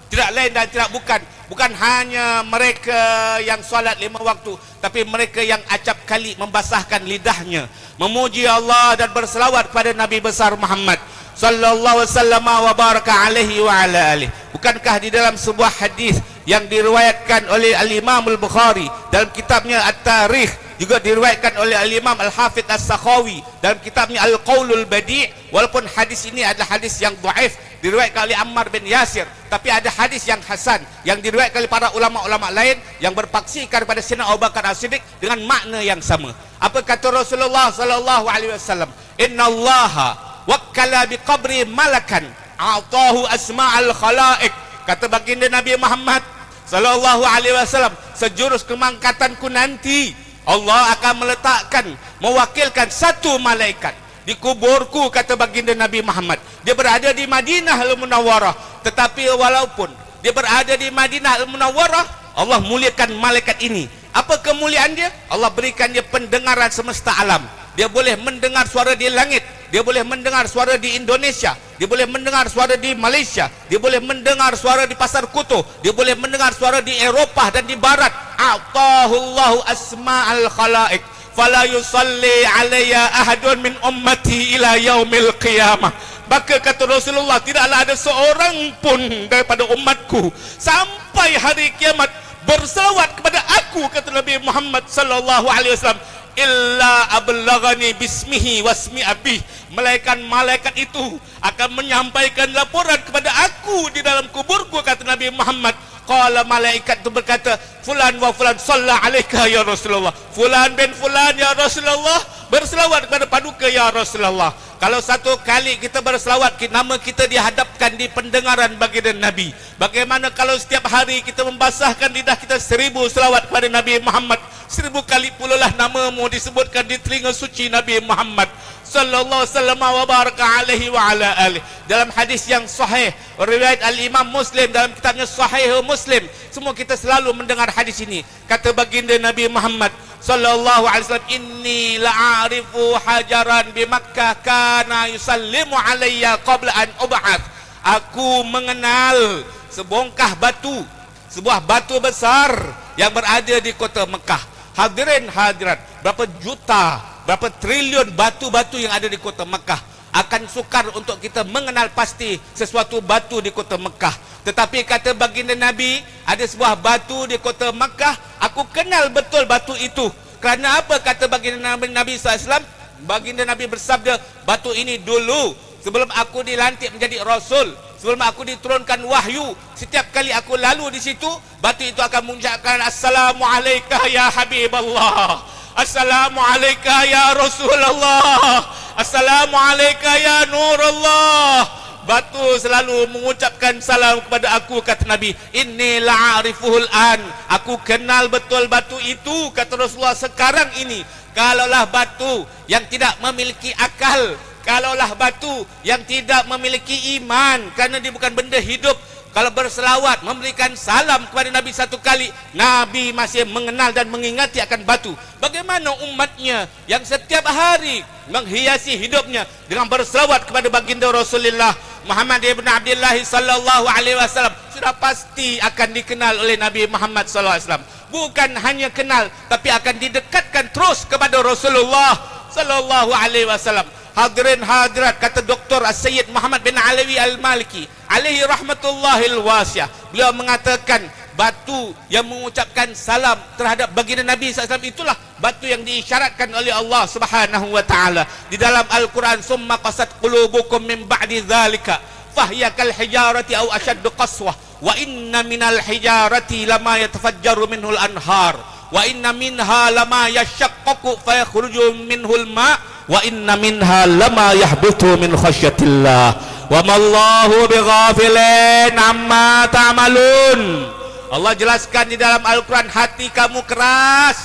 Tidak lain dan tidak bukan, bukan hanya mereka yang salat lima waktu, tapi mereka yang acap kali membasahkan lidahnya memuji Allah dan berselawat kepada Nabi besar Muhammad sallallahu wasallam wa baraka alaihi wa ala alihi. Bukankah di dalam sebuah hadis yang diriwayatkan oleh Al-Imam Al-Bukhari dalam kitabnya At-Tarikh, juga diriwayatkan oleh Al-Imam Al-Hafidh As-Sakhawi dalam kitabnya Al-Qaulul Badi', walaupun hadis ini adalah hadis yang dhaif, diriwayatkan oleh Ammar bin Yasir, tapi ada hadis yang hasan yang diriwayatkan oleh para ulama-ulama lain yang berpaksikan kepada Sayyidina Abu Bakar As-Siddiq dengan makna yang sama. Apa kata Rasulullah sallallahu alaihi wasallam? "Innallaha wakkala bi qabri malakan a'tahu asma'al khalaik." Kata baginda Nabi Muhammad sallallahu alaihi wasallam, "Sejurus kemangkatanku nanti, Allah akan meletakkan, mewakilkan satu malaikat di kuburku," kata baginda Nabi Muhammad. Dia berada di Madinah Al-Munawwarah, tetapi walaupun dia berada di Madinah Al-Munawwarah, Allah muliakan malaikat ini. Apa kemuliaan dia? Allah berikan dia pendengaran semesta alam. Dia boleh mendengar suara di langit, dia boleh mendengar suara di Indonesia, dia boleh mendengar suara di Malaysia, dia boleh mendengar suara di Pasar Kuto, dia boleh mendengar suara di Eropah dan di Barat. A'tahullahu asma'al khalaik, "Fala yusalli alayya ahadun min ummati ila yaumil qiyamah." Maka kata Rasulullah, "Tidaklah ada seorang pun daripada umatku sampai hari kiamat berselawat kepada aku," kata Nabi Muhammad sallallahu alaihi wasallam, "illa ablaghani bismihi wasmi abih." Melainkan malaikat itu akan menyampaikan laporan kepada aku di dalam kuburku, kata Nabi Muhammad. Qala, malaikat itu berkata, "Fulan wa fulan shalla alaika ya Rasulullah." Fulan bin fulan ya Rasulullah berselawat kepada paduka ya Rasulullah. Kalau satu kali kita berselawat, ki-, nama kita dihadapkan di pendengaran baginda Nabi. Bagaimana kalau setiap hari kita membasahkan lidah kita seribu selawat kepada Nabi Muhammad? Seribu kali pula lah namamu disebutkan di telinga suci Nabi Muhammad sallallahu alaihi wasallam wa baraka alaihi wa ala alihi. Dalam hadis yang sahih, riwayat Al-Imam Muslim dalam kitabnya Sahih Muslim, semua kita selalu mendengar hadis ini. Kata baginda Nabi Muhammad sallallahu alaihi wasallam, "Inni la'arifu hajaran bi Makkah kana yusallimu alayya qabla an ub'ath." Aku mengenal sebongkah batu, sebuah batu besar yang berada di kota Mekah. Hadirin hadirat, berapa juta, berapa triliun batu-batu yang ada di kota Mekah. Akan sukar untuk kita mengenal pasti sesuatu batu di kota Mekah. Tetapi kata baginda Nabi, "Ada sebuah batu di kota Mekah, aku kenal betul batu itu." Kerana apa? Kata baginda Nabi, Nabi sallallahu alaihi wasallam, baginda Nabi bersabda, "Batu ini dulu, sebelum aku dilantik menjadi rasul, sebelum aku diturunkan wahyu, setiap kali aku lalu di situ, batu itu akan mengucapkan, 'Assalamu alaika ya Habiballah. Assalamu alaika ya Rasulullah. Assalamu alaika ya Nurullah.'" Batu selalu mengucapkan salam kepada aku, kata Nabi. "Inni la'arifuhul an." Aku kenal betul batu itu, kata Rasulullah, sekarang ini. Kalaulah batu yang tidak memiliki akal, Kalaulah batu yang tidak memiliki iman karena dia bukan benda hidup, kalau berselawat, memberikan salam kepada Nabi satu kali, Nabi masih mengenal dan mengingati akan batu. Bagaimana umatnya yang setiap hari menghiasi hidupnya dengan berselawat kepada baginda Rasulullah Muhammad ibn Abdullah sallallahu alaihi wasallam? Sudah pasti akan dikenal oleh Nabi Muhammad sallallahu alaihi wasallam. Bukan hanya kenal, tapi akan didekatkan terus kepada Rasulullah sallallahu alaihi wasallam. Hadirin hadirat, kata Doktor As-Sayyid Muhammad bin Alawi Al-Maliki alaihi rahmatullahil wasiah, beliau mengatakan, batu yang mengucapkan salam terhadap baginda Nabi sallallahu alaihi wasallam itulah batu yang diisyaratkan oleh Allah Subhanahu wa taala di dalam Al-Quran, "Summa qasat qulubukum min ba'di dzalika fahiya kal hijarati au asyaddu qaswah." Wa inna minal hijarati lama yatafajjaru minhul anhar, wa inna minha lama yashaqqaqu fayakhruju minhul ma, wa inna minha lama yahbitu min khasyatillah, wa mallahu bighafilin amma ta'malun. Allah jelaskan di dalam Al-Quran, hati kamu keras,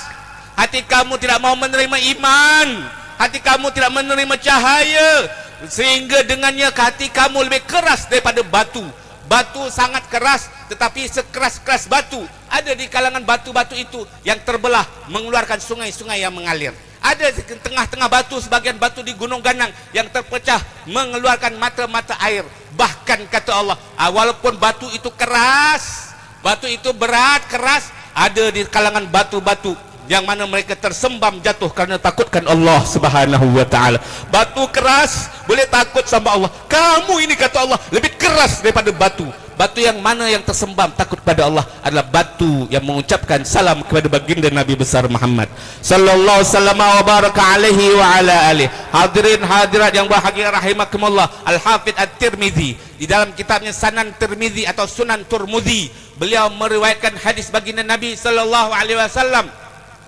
hati kamu tidak mau menerima iman, hati kamu tidak menerima cahaya, sehingga dengannya hati kamu lebih keras daripada batu. Batu sangat keras, tetapi sekeras-keras batu, ada di kalangan batu-batu itu yang terbelah, mengeluarkan sungai-sungai yang mengalir. Ada di tengah-tengah batu, sebagian batu di Gunung Ganang yang terpecah, mengeluarkan mata-mata air. Bahkan kata Allah, ah, walaupun batu itu keras, batu itu berat, keras, ada di kalangan batu-batu yang mana mereka tersembam jatuh karena takutkan Allah Subhanahu wa taala. Batu keras boleh takut sama Allah. Kamu ini, kata Allah, lebih keras daripada batu. Batu yang mana yang tersembam takut kepada Allah adalah batu yang mengucapkan salam kepada baginda Nabi besar Muhammad sallallahu alaihi wasallam wa baraka alaihi wa ala alihi. Hadirin hadirat yang bahagia rahimakumullah, Al-Hafidh At-Tirmizi di dalam kitabnya Sanan Tirmizi atau Sunan Turmuzi, beliau meriwayatkan hadis baginda Nabi sallallahu alaihi wasallam.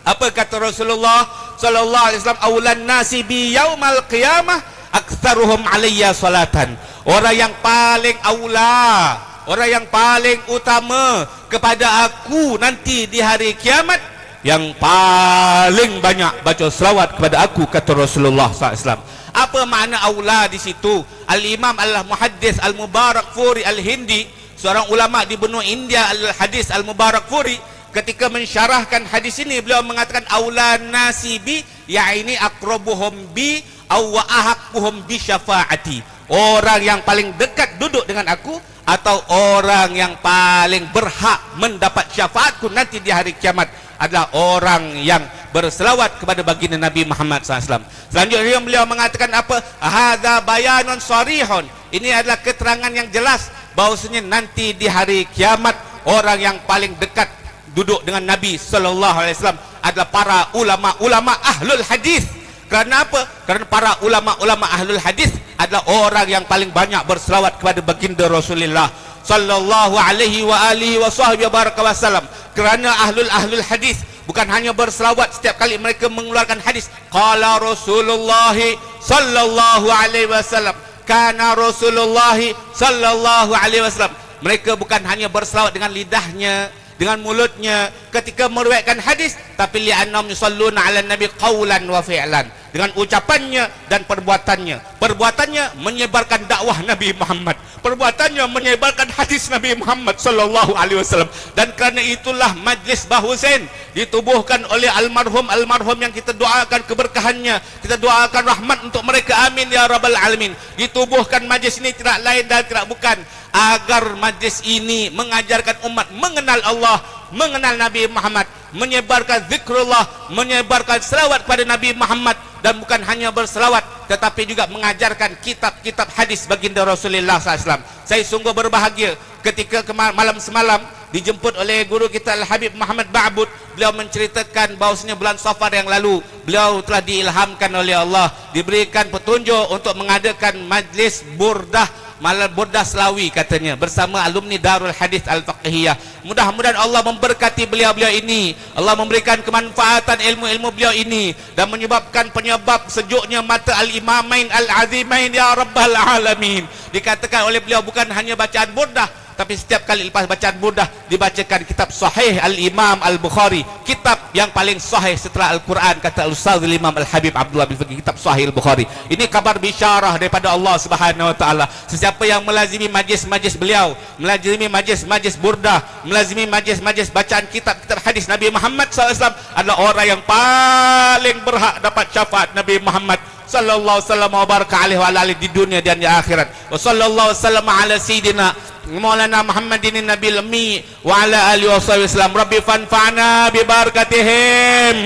Apa kata Rasulullah sallallahu alaihi wasallam? "Aulan nasi bi yaumal qiyamah aktsaruhum alayya salatan." Orang yang paling aula, orang yang paling utama kepada aku nanti di hari kiamat, yang paling banyak baca selawat kepada aku, kata Rasulullah sallallahu alaihi wasallam. Apa makna aula di situ? Al-Imam Al-Muhaddis Al-Mubarakfuri Al-Hindi, seorang ulama di benua India, Al-Hadis Al-Mubarakfuri, ketika mensyarahkan hadis ini, beliau mengatakan, "Aula nasi bi, yakni aqrabuhum bi, au wa ahaqquhum bi syafaati." Orang yang paling dekat duduk dengan aku, atau orang yang paling berhak mendapat syafaatku nanti di hari kiamat adalah orang yang berselawat kepada baginda Nabi Muhammad sallallahu alaihi wasallam. Selanjutnya beliau mengatakan apa? "Hadza bayanun sharihun." Ini adalah keterangan yang jelas bahwasanya nanti di hari kiamat orang yang paling dekat duduk dengan Nabi sallallahu alaihi wasallam adalah para ulama-ulama ahlul hadis. Kerana apa? Kerana para ulama-ulama ahlul hadis adalah orang yang paling banyak berselawat kepada baginda Rasulullah sallallahu alaihi wa alihi wa sahbihi wa baraka wasallam. Kerana ahlul ahlul hadis bukan hanya berselawat setiap kali mereka mengeluarkan hadis, qala Rasulullah sallallahu alaihi wasallam, kana Rasulullah sallallahu alaihi wasallam. Mereka bukan hanya berselawat dengan lidahnya, dengan mulutnya ketika meriwayatkan hadis, tapi li'annahum yusalluna 'alan nabi qaulan wa fi'lan, dengan ucapannya dan perbuatannya. Perbuatannya menyebarkan dakwah Nabi Muhammad, perbuatannya menyebarkan hadis Nabi Muhammad sallallahu alaihi wasallam. Dan kerana itulah Majlis Bah Husein ditubuhkan oleh almarhum-almarhum yang kita doakan keberkahannya, kita doakan rahmat untuk mereka, amin ya rabbal alamin. Ditubuhkan majlis ini tidak lain dan tidak bukan agar majlis ini mengajarkan umat mengenal Allah, mengenal Nabi Muhammad, menyebarkan zikrullah, menyebarkan selawat kepada Nabi Muhammad, dan bukan hanya berselawat tetapi juga mengajarkan kitab-kitab hadis baginda Rasulullah sallallahu alaihi wasallam. Saya sungguh berbahagia ketika kema- malam semalam dijemput oleh guru kita Al-Habib Muhammad Ba'bud. Beliau menceritakan bahwasanya bulan Safar yang lalu beliau telah diilhamkan oleh Allah, diberikan petunjuk untuk mengadakan majlis burdah, malam burdah Selawi katanya, bersama alumni Darul Hadis Al-Faqihiyah. Mudah-mudahan Allah memberkati beliau-beliau ini, Allah memberikan kemanfaatan ilmu-ilmu beliau ini dan menyebabkan penyebab sejuknya mata Al-Imamain Al-Azimain ya Rabbal Alamin. Dikatakan oleh beliau bukan hanya bacaan burdah, Tapi setiap kali lepas bacaan burdah, dibacakan kitab Sahih Al-Imam Al-Bukhari, kitab yang paling sahih setelah Al-Quran, kata Al-Ustaz Al-Imam Al-Habib Abdullah bin Faqih, kitab Sahih Al-Bukhari. Ini kabar bisyarah daripada Allah Subhanahu wa Taala. Sesiapa yang melazimi majlis-majlis beliau, melazimi majlis-majlis burdah, melazimi majlis-majlis bacaan kitab-kitab hadis Nabi Muhammad sallallahu alaihi wasallam adalah orang yang paling berhak dapat syafaat Nabi Muhammad sallallahu alaihi wasallam wa baraka alaihi wa ala alihi di dunia dan di akhirat. Wa sallallahu wasallam ala sayyidina maulana Muhammadin nabil ummi wa ala alihi wa sahbihi wasallam. Rabbi fanfa'na bi barakatihim.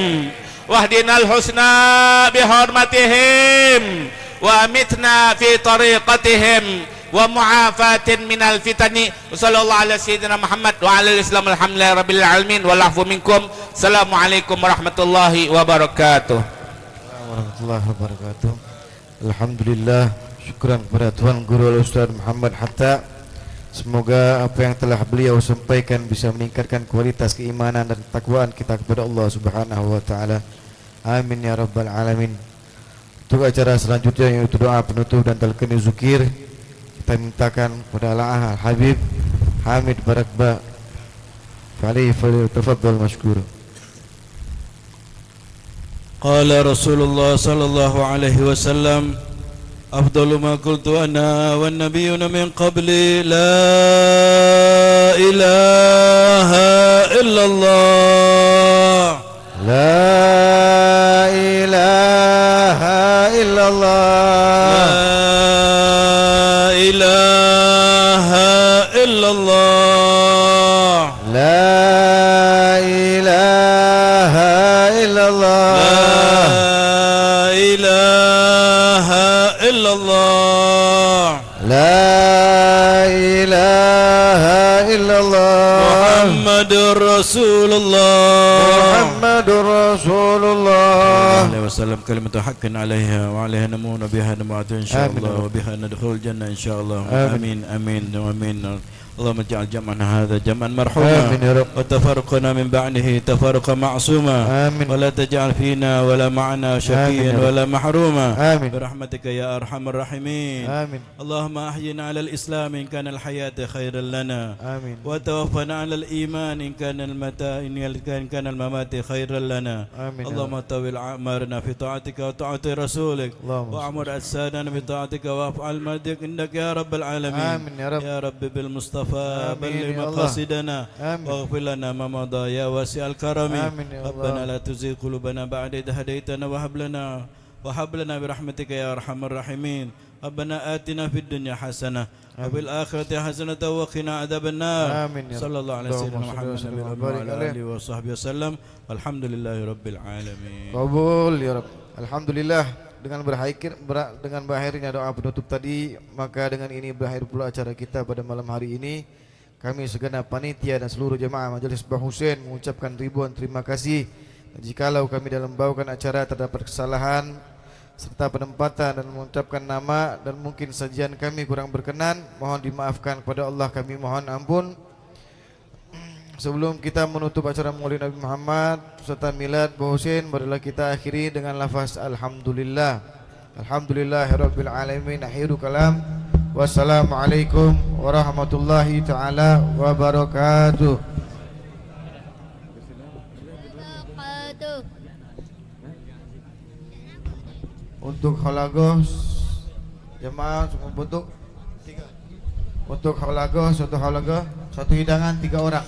Wahdinal husna bi hurmatihim. Wa amitna fi tariqatihim. Wa mu'afatin minal fitani. Wa sallallahu ala sayyidina Muhammad wa ala alihi wasallam. Alhamdulillahi rabbil alamin. Wal afwu minkum. Assalamualaikum warahmatullahi wabarakatuh. Warahmatullahi wabarakatuh. Alhamdulillah, syukran kepada Tuan Guru Al Ustaz Muhammad Hatta. Semoga apa yang telah beliau sampaikan bisa meningkatkan kualitas keimanan dan ketakwaan kita kepada Allah Subhanahu wa Taala. Amin ya rabbal alamin. Untuk acara selanjutnya, yaitu doa penutup dan talqin zikir, kita mintakan kepada Al Habib Hamid Barakba. Fali, fali tafaddal masykur. Qala Rasulullah sallallahu alaihi wasallam, afdalu ma qultu ana wan nabiyyuna min qabli, la ilaha illallah. La ilaha illallah. La ilaha illallah. La ilaha illallah. La ilaha illallah. La ilaha illallah. Muhammadur Rasulullah. Muhammadur Rasulullah. Alaihi wasallam kalimatu haqqin alaiha wa alaiha namutu wa biha namut insyaallah. Amin. Wa biha nadkhulul jannah insyaallah. Amin. Amin, amin, amin. اللهم اجعل جمعنا هذا جمعا مرحوما. آمين يا رب. وتفرقنا من بعده تفرقا معصوما. آمين. ولا تجعل فينا ولا معنا شقيا، آمين يا رب، ولا محروما. آمين. برحمتك يا أرحم الراحمين. آمين. اللهم أحينا على الإسلام إن كان الحياة خيرا لنا. آمين. وتوفنا على الإيمان إن كان المتا-، إن كان الممات خيرا لنا. آمين يا رب. اللهم طول أعمارنا في طاعتك وطاعة رسولك. اللهم صل. وأعمر أجسادنا بطاعتك وافعل ما يرضيك عندك يا رب العالمين. آمين يا رب. يا رب بالمصطفى، آمين يا الله، بلغ مقاصدنا. آمين. واغفر لنا ما مضى يا واسع الكرم. آمين يا الله. ربنا لا تزغ قلوبنا بعد إذ هديتنا وهب لنا، وهب لنا برحمتك يا أرحم الراحمين. ربنا آتنا في الدنيا حسنة، آمين، وفي الآخرة حسنة وقنا عذاب النار. آمين يا رب. صلى الله على سيدنا محمد النبي الأمي وعلى آله وصحبه وسلم. والحمد لله رب العالمين. قبول يا رب. Alhamdulillah, dengan berakhir, bera-, dengan berakhirnya doa penutup tadi, maka dengan ini berakhir pula acara kita pada malam hari ini. Kami segenap panitia dan seluruh jemaah Majelis Bah Husein mengucapkan ribuan terima kasih. Jikalau kami dalam membawakan acara terdapat kesalahan serta penempatan dan mengucapkan nama dan mungkin sajian kami kurang berkenan, mohon dimaafkan kepada Allah, kami mohon ampun. Sebelum kita menutup acara Maulid Nabi Muhammad serta Milad Bah Husein, marilah kita akhiri dengan lafaz Alhamdulillah. Alhamdulillahirabbil alamin. Akhirul kalam. Wassalamualaikum warahmatullahi taala wabarakatuh. Untuk halago, jemaah untuk tiga. Untuk halago, satu halago, satu hidangan tiga orang.